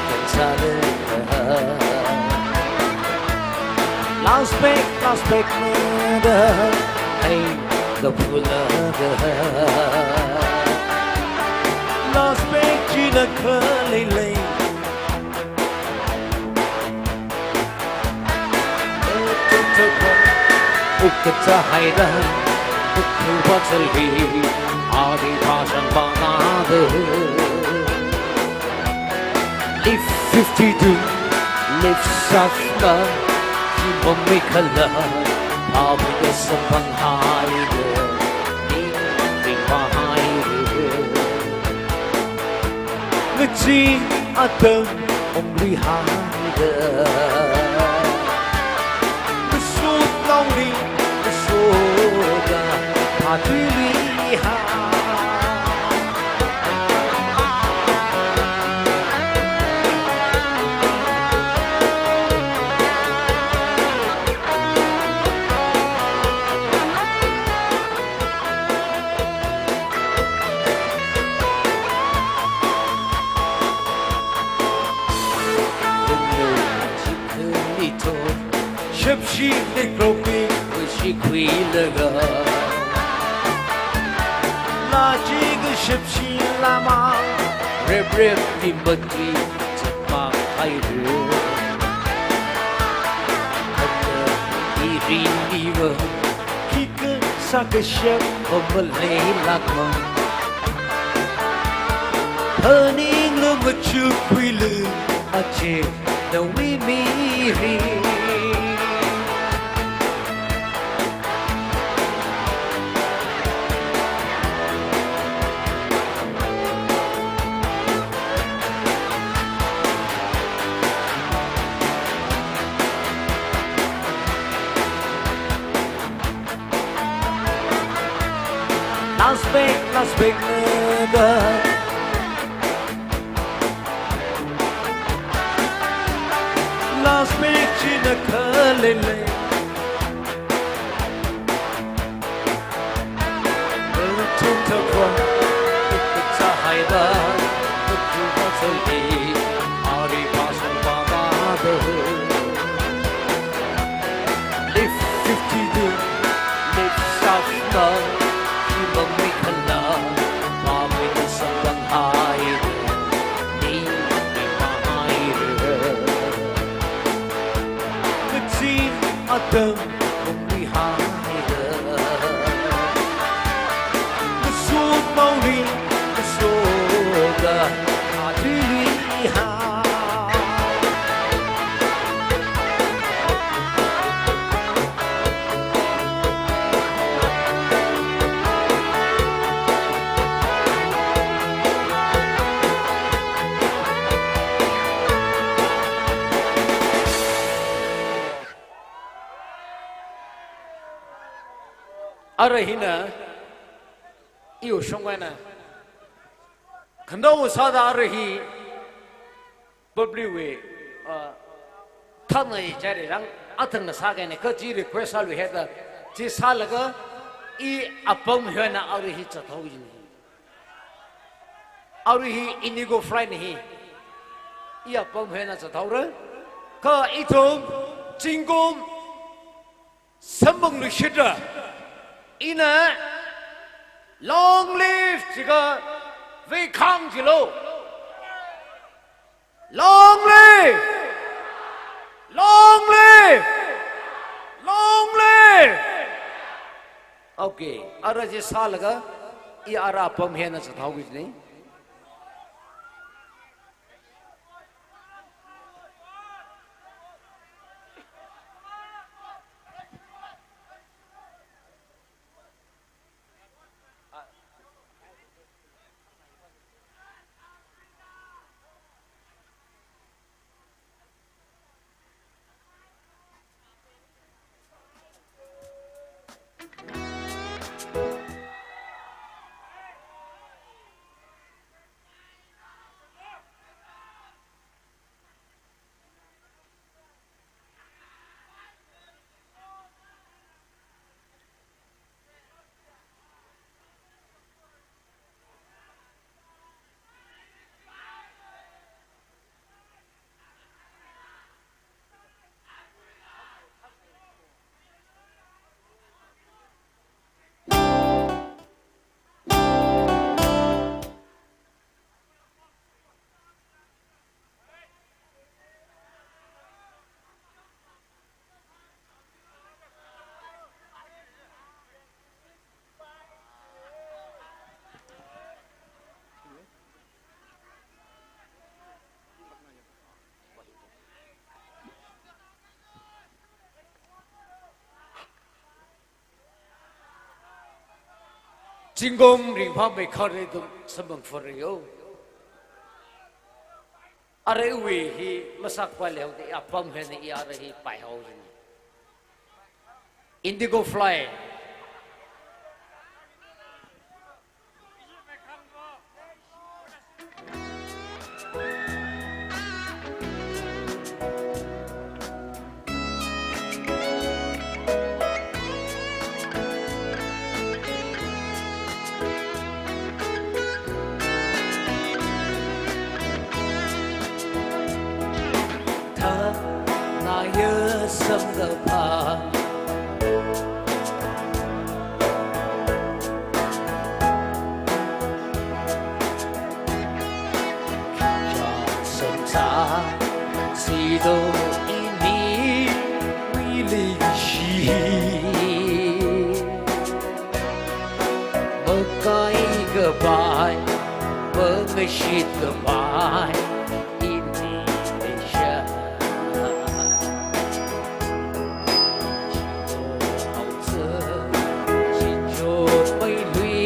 chang sālada. Last break, last break na da, ai, kaphulaga. Last break china khalei lei. Ukata haida, ukhupa chalhi, adi phasang bangada. Lift fifty-two, lift safna, shimamei khala, pawida samphang haida, ning ning haida. Mitsi atam ungbi haida. Masot naoli, masot da, phatui lui ha. Shapshi ne kropi, ushi khuilaga. Laji ga shapshi lama, rep rep di matui, chakma hairu. Hata Rindiva, khikha sākashap maleilākmang. Phaningla machukkhuilu, ache nawui mirin. Last break, last break, nada. Last break, china khalele. Lift fifty-two, lift safna, shimang mikhala, pamina samlang hai, ni mahai. Kachin atam, Ara hina, iwui shongwui eina, khandao sāda ara hi public wui, ah, thānai chari rang athang na sākahaina, kha chi request sālu heda, chi sālaga i apam hi eina ara hi zathao jina. Ara hi Indigo Fly na hi, i apam hi eina zathaora. Kha ithum zingkum samphang luishitra. Ina long live jiakha veikhang jilu. Long live! Long live! Long live! Okay, ara chi sālaga, i ara apam hi eina zathao kajina. Zingkum ringphāmei khare ithum samphang phāra yo. Ara iwui hi masakpai leihaoda, i apam hi eina i ara hi paihao jina. Indigo Fly. Thānaya samkaphā, chānjam sā, sido ini wilingshi. Shit khavai ini leisha. Shito haosa, shito mailui,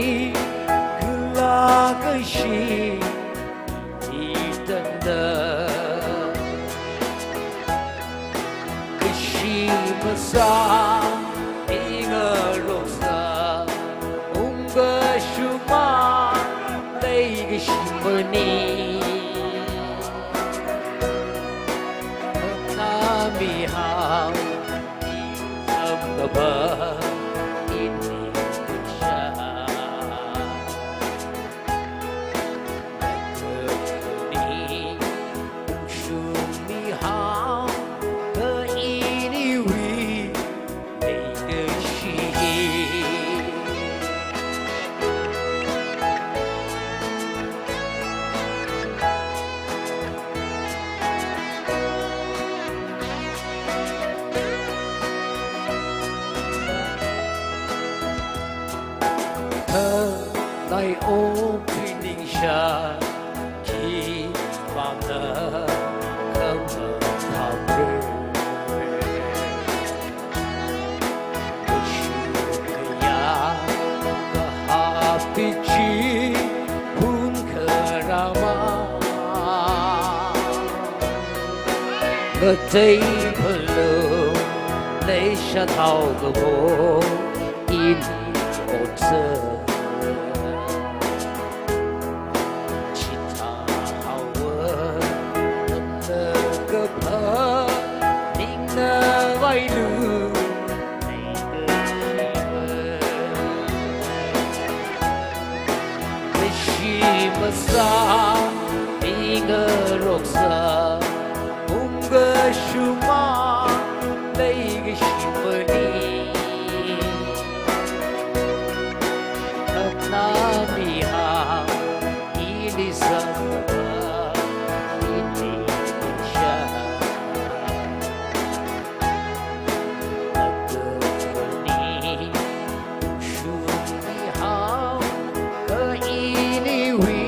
kala kashi, itanda. Kashi masā, ingaroksa, ungkashuma, leikashi mani. Nami hao, samkapa, ini sha. Nai om piningsha, khipāna khamang khamre. Kashukaya kahāpi chi phun kharama. Ngatei phalung leisha thaokavo ini otsa. Chithāhaowa, nana kaphā, ningna vailu, kashi masā, ingaroksa, ungkashuma, leikashi mani. Nami hao, ini samkapa, ini sha. Atani, shuni hao, ka ini wi,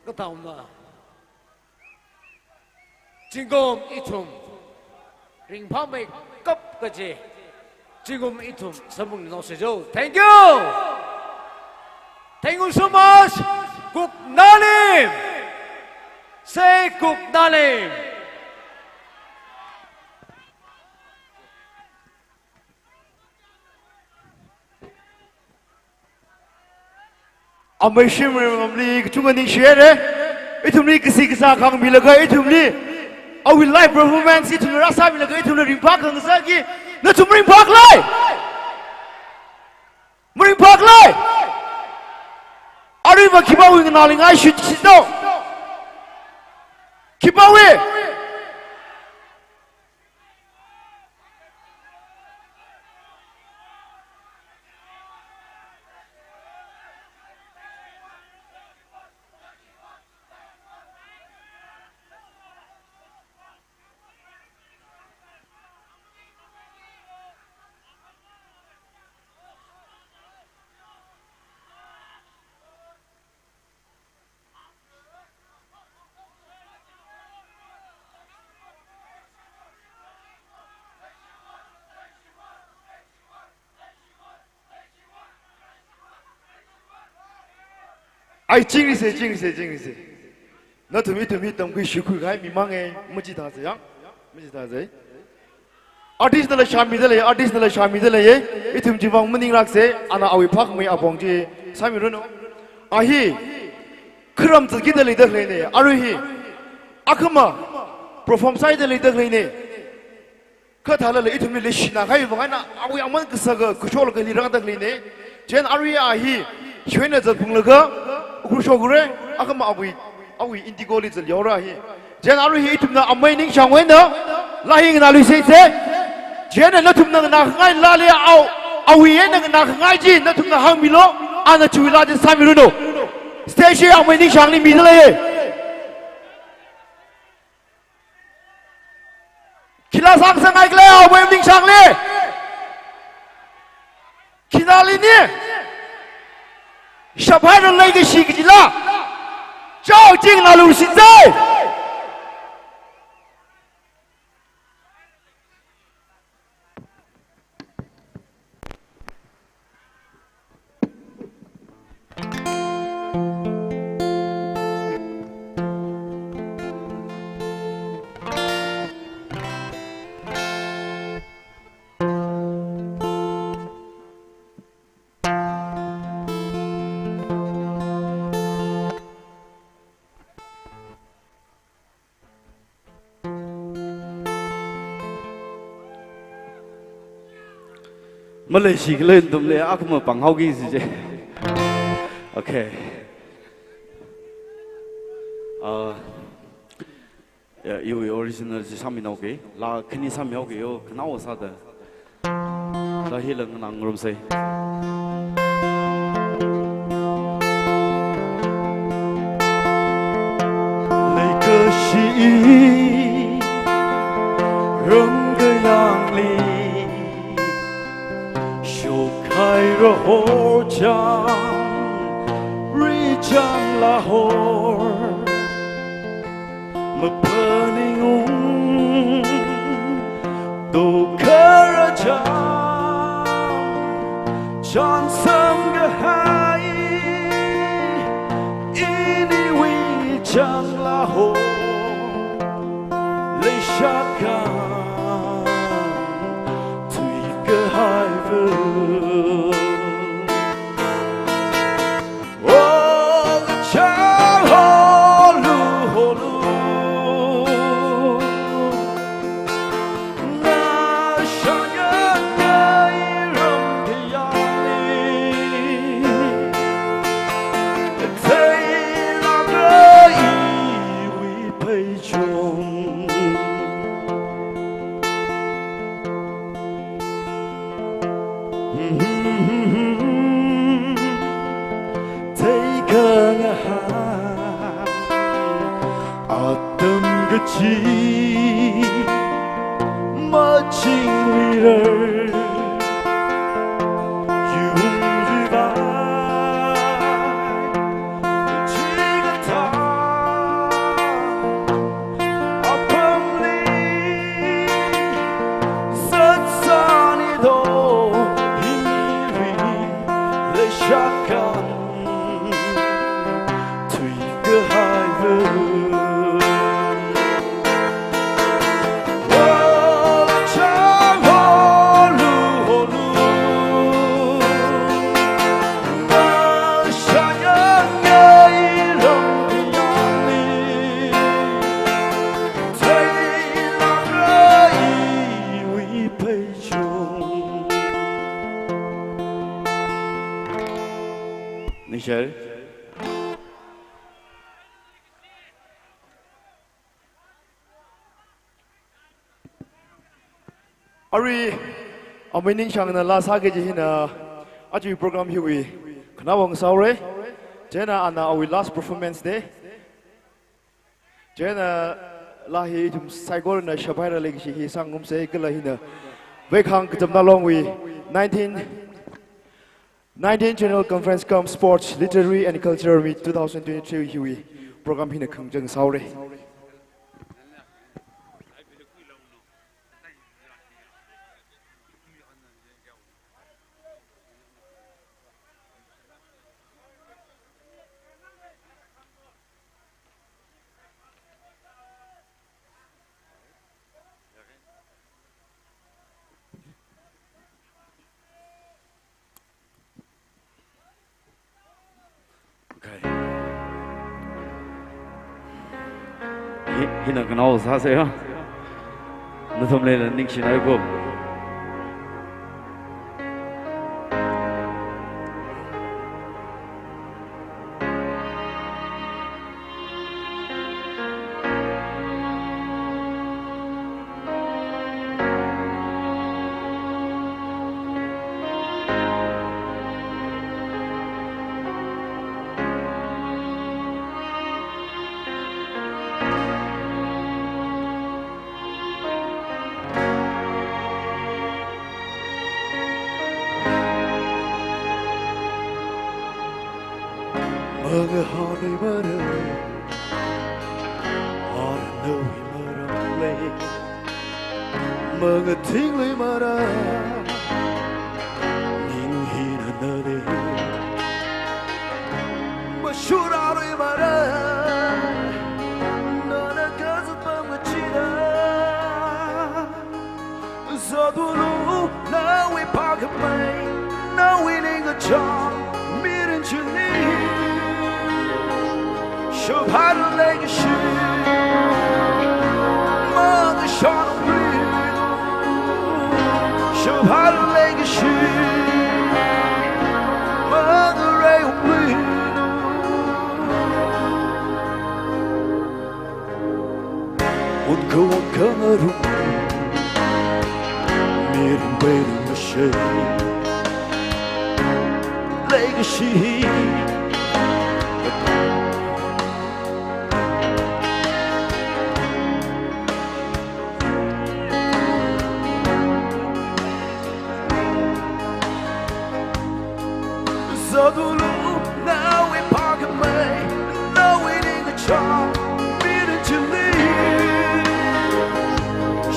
Katauna. Zingkum ithum ringphāmeikap kaje. Zingkum ithum samphang naosei jo. Thank you. Thank you so much. Kuknalim. Say Kuknalim. Amei Shimremli kachungkha ningshihaire. Ithumli kashi kasā khangmilaga ithumli awui live performance ithumli rāsāmilaga ithumli ringphā khangasak ki, nathum ringphākhala? Maringphākhala? Aruiva khipāwui nganāli ngaishit shito? Khipāwui? Ai, chingri se, chingri se, chingri se. Nathum ithum hi tamkhui shikhui kahai mi mang e, machithāsa yang, machithāsa. Artist nala shāmida lei, artist nala shāmida lei, ithum chivang maninglākse, ana awui phākhamei apong chi sāmiranu. A hi, kharam zatkida leida khaleine, arui hi, akhama, perform sāhaida leida khaleine. Kha thālala ithumli leishina kahai vang eina awui aman kasaka khuishok kali rāda khaleine. Chieina arui a hi, shwena zatphunglaga, Ukhrul shokhaowa, akhama awui, awui Indigo li zathaora hi. Chieina arui hi ithumna amei Ningshang eina, laa hi nganāluisei se. Chieina nathumna nganākhangai laali au, awui eina nganākhangai chi nathumna hāngmilu, ana chiwui laa chi sāmiranu. Stage hi Amei Ningshangli midalei. Khila sāngasakngai khala Amei Ningshangli? Khinali ni? Shaphaira leikashi kajila. Chao ching nalu sinzai. Maleishi khala nathumli, akha mapāng haoki si je. Okay. Uh, yeah, iwui original chi sāmihaoki. Laa khani sāmihaoki yo, khanao sāda. Laa hila nganāngarumsei. Leikashi ramkayāngli, shokhaira horchāng, richāng lahor. Maphaningung, dokhara chāng, chānsam kahai, iniwui chāng lahor, leishat khan, thuikahai vā. Theikhangaha atam kachi machingmirar, yumyuivā kachingatha apamli satsanido, hili leishat khan thuikahai vā. Ningshāi. Arui, Amei Ningshangna laa sāki kaji hina, aja program hiwui khanaowa ngasāhaora. Chieina ana awui last performance da. Chieina laa hi ithum saikorana shaphaira leikashi hi sāngarumsei kala hina Veikhang Kachamda Longwui nineteen, nineteen General Conference cum Sports, Literary and Cultural Meet two thousand twenty-three hiwui program hina khangachang sāhaora. Okay. Hi, hina khanao sāsei ya. Nathumlila ningshinai ko. Maram, arnui maram lei, mangating lui maram, ning hina nali, mashura lui maram, nana kazat pamachida. Zadulu, nawui pākhamei, nawui ningkachāng mirin chili. Shubhara leikashi, makashānungli. Shubhara leikashi, makareiungli. Utkawang khangarum, mirin bairu mashe. Leikashi. Zadulu, nawui pākhamei, nawui ningkachāng mirin chili.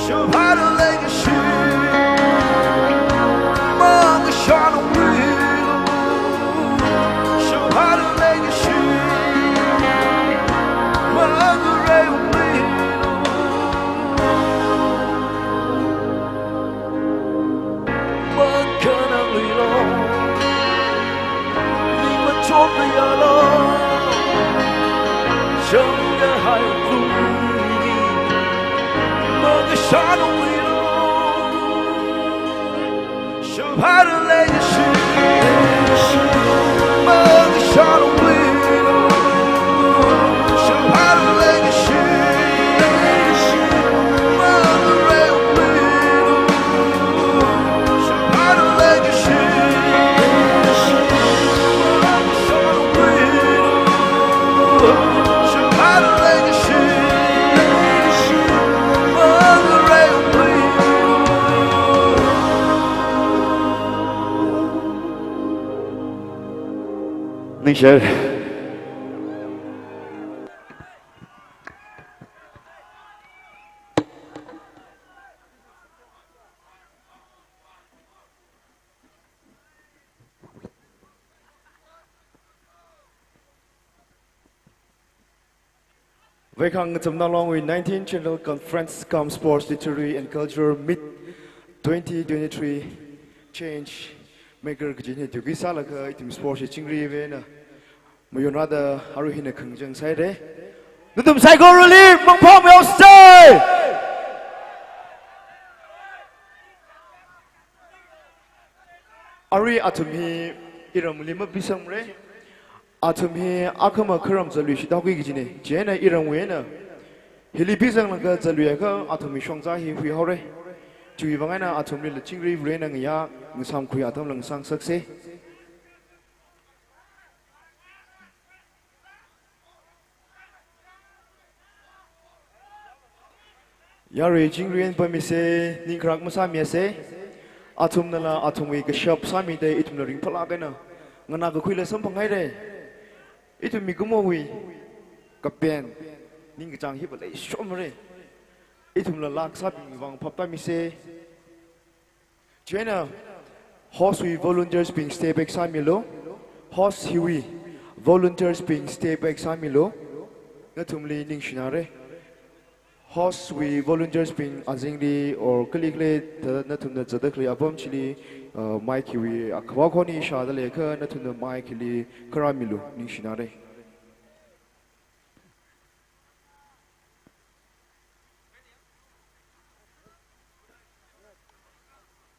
Shubhara leikashi, makashānungli. Shubhara leikashi, makareiungli. Makhanangluilo, ning machotluialo, shangkahai lungli, makashānungluilo. Shubhara leikashi, makashānungluilo. Shubhara leikashi, makareiungluilo. Shubhara leikashi, makashānungluilo. Shubhara leikashi, makareiungluilo. Ningshire. Veikhang Ngacham Nalongwui nineteenth General Conference cum Sports Literary and Cultural Meet twenty twenty-three Change Maker kaji hi tuki sālaga ithum sports hi chingri vena. Mayonrāda arui hina khangachang sāhaire. Nathum saikorali mangphaomi haosa. Arui athum hi iramli mapisangra. Athum hi akhama kharam zatlui shithaokhui kajina. Chieina iramwui eina hili pisanglaga zatluyakha athumwui shongza hi huihaora. Chiwui vang eina athumlila chingri vurena ngayā ngasāmkhui atamla ngasāngasaksa. Yarui chingri eina pamisa, ningkharak masāmisa. Athumnala athumwui kashap sāmida ithumla ringphālāk eina nganākakhuila samphanghaira. Ithum mikumowui kapen ningkachāng hi paleishonmara. Ithumla lāk sābing vang phaptāmisa. Chieina host wui volunteers bing step back sāmilu. Host hiwui volunteers bing step back sāmilu. Nathumli ningshinare. Host wui volunteers bing azingli or kalikli ta nathumna zatda khalei apam chili, uh, mic hiwui akhavā khoni shāda leiakha nathumna mic hili kharāmilu, ningshinare.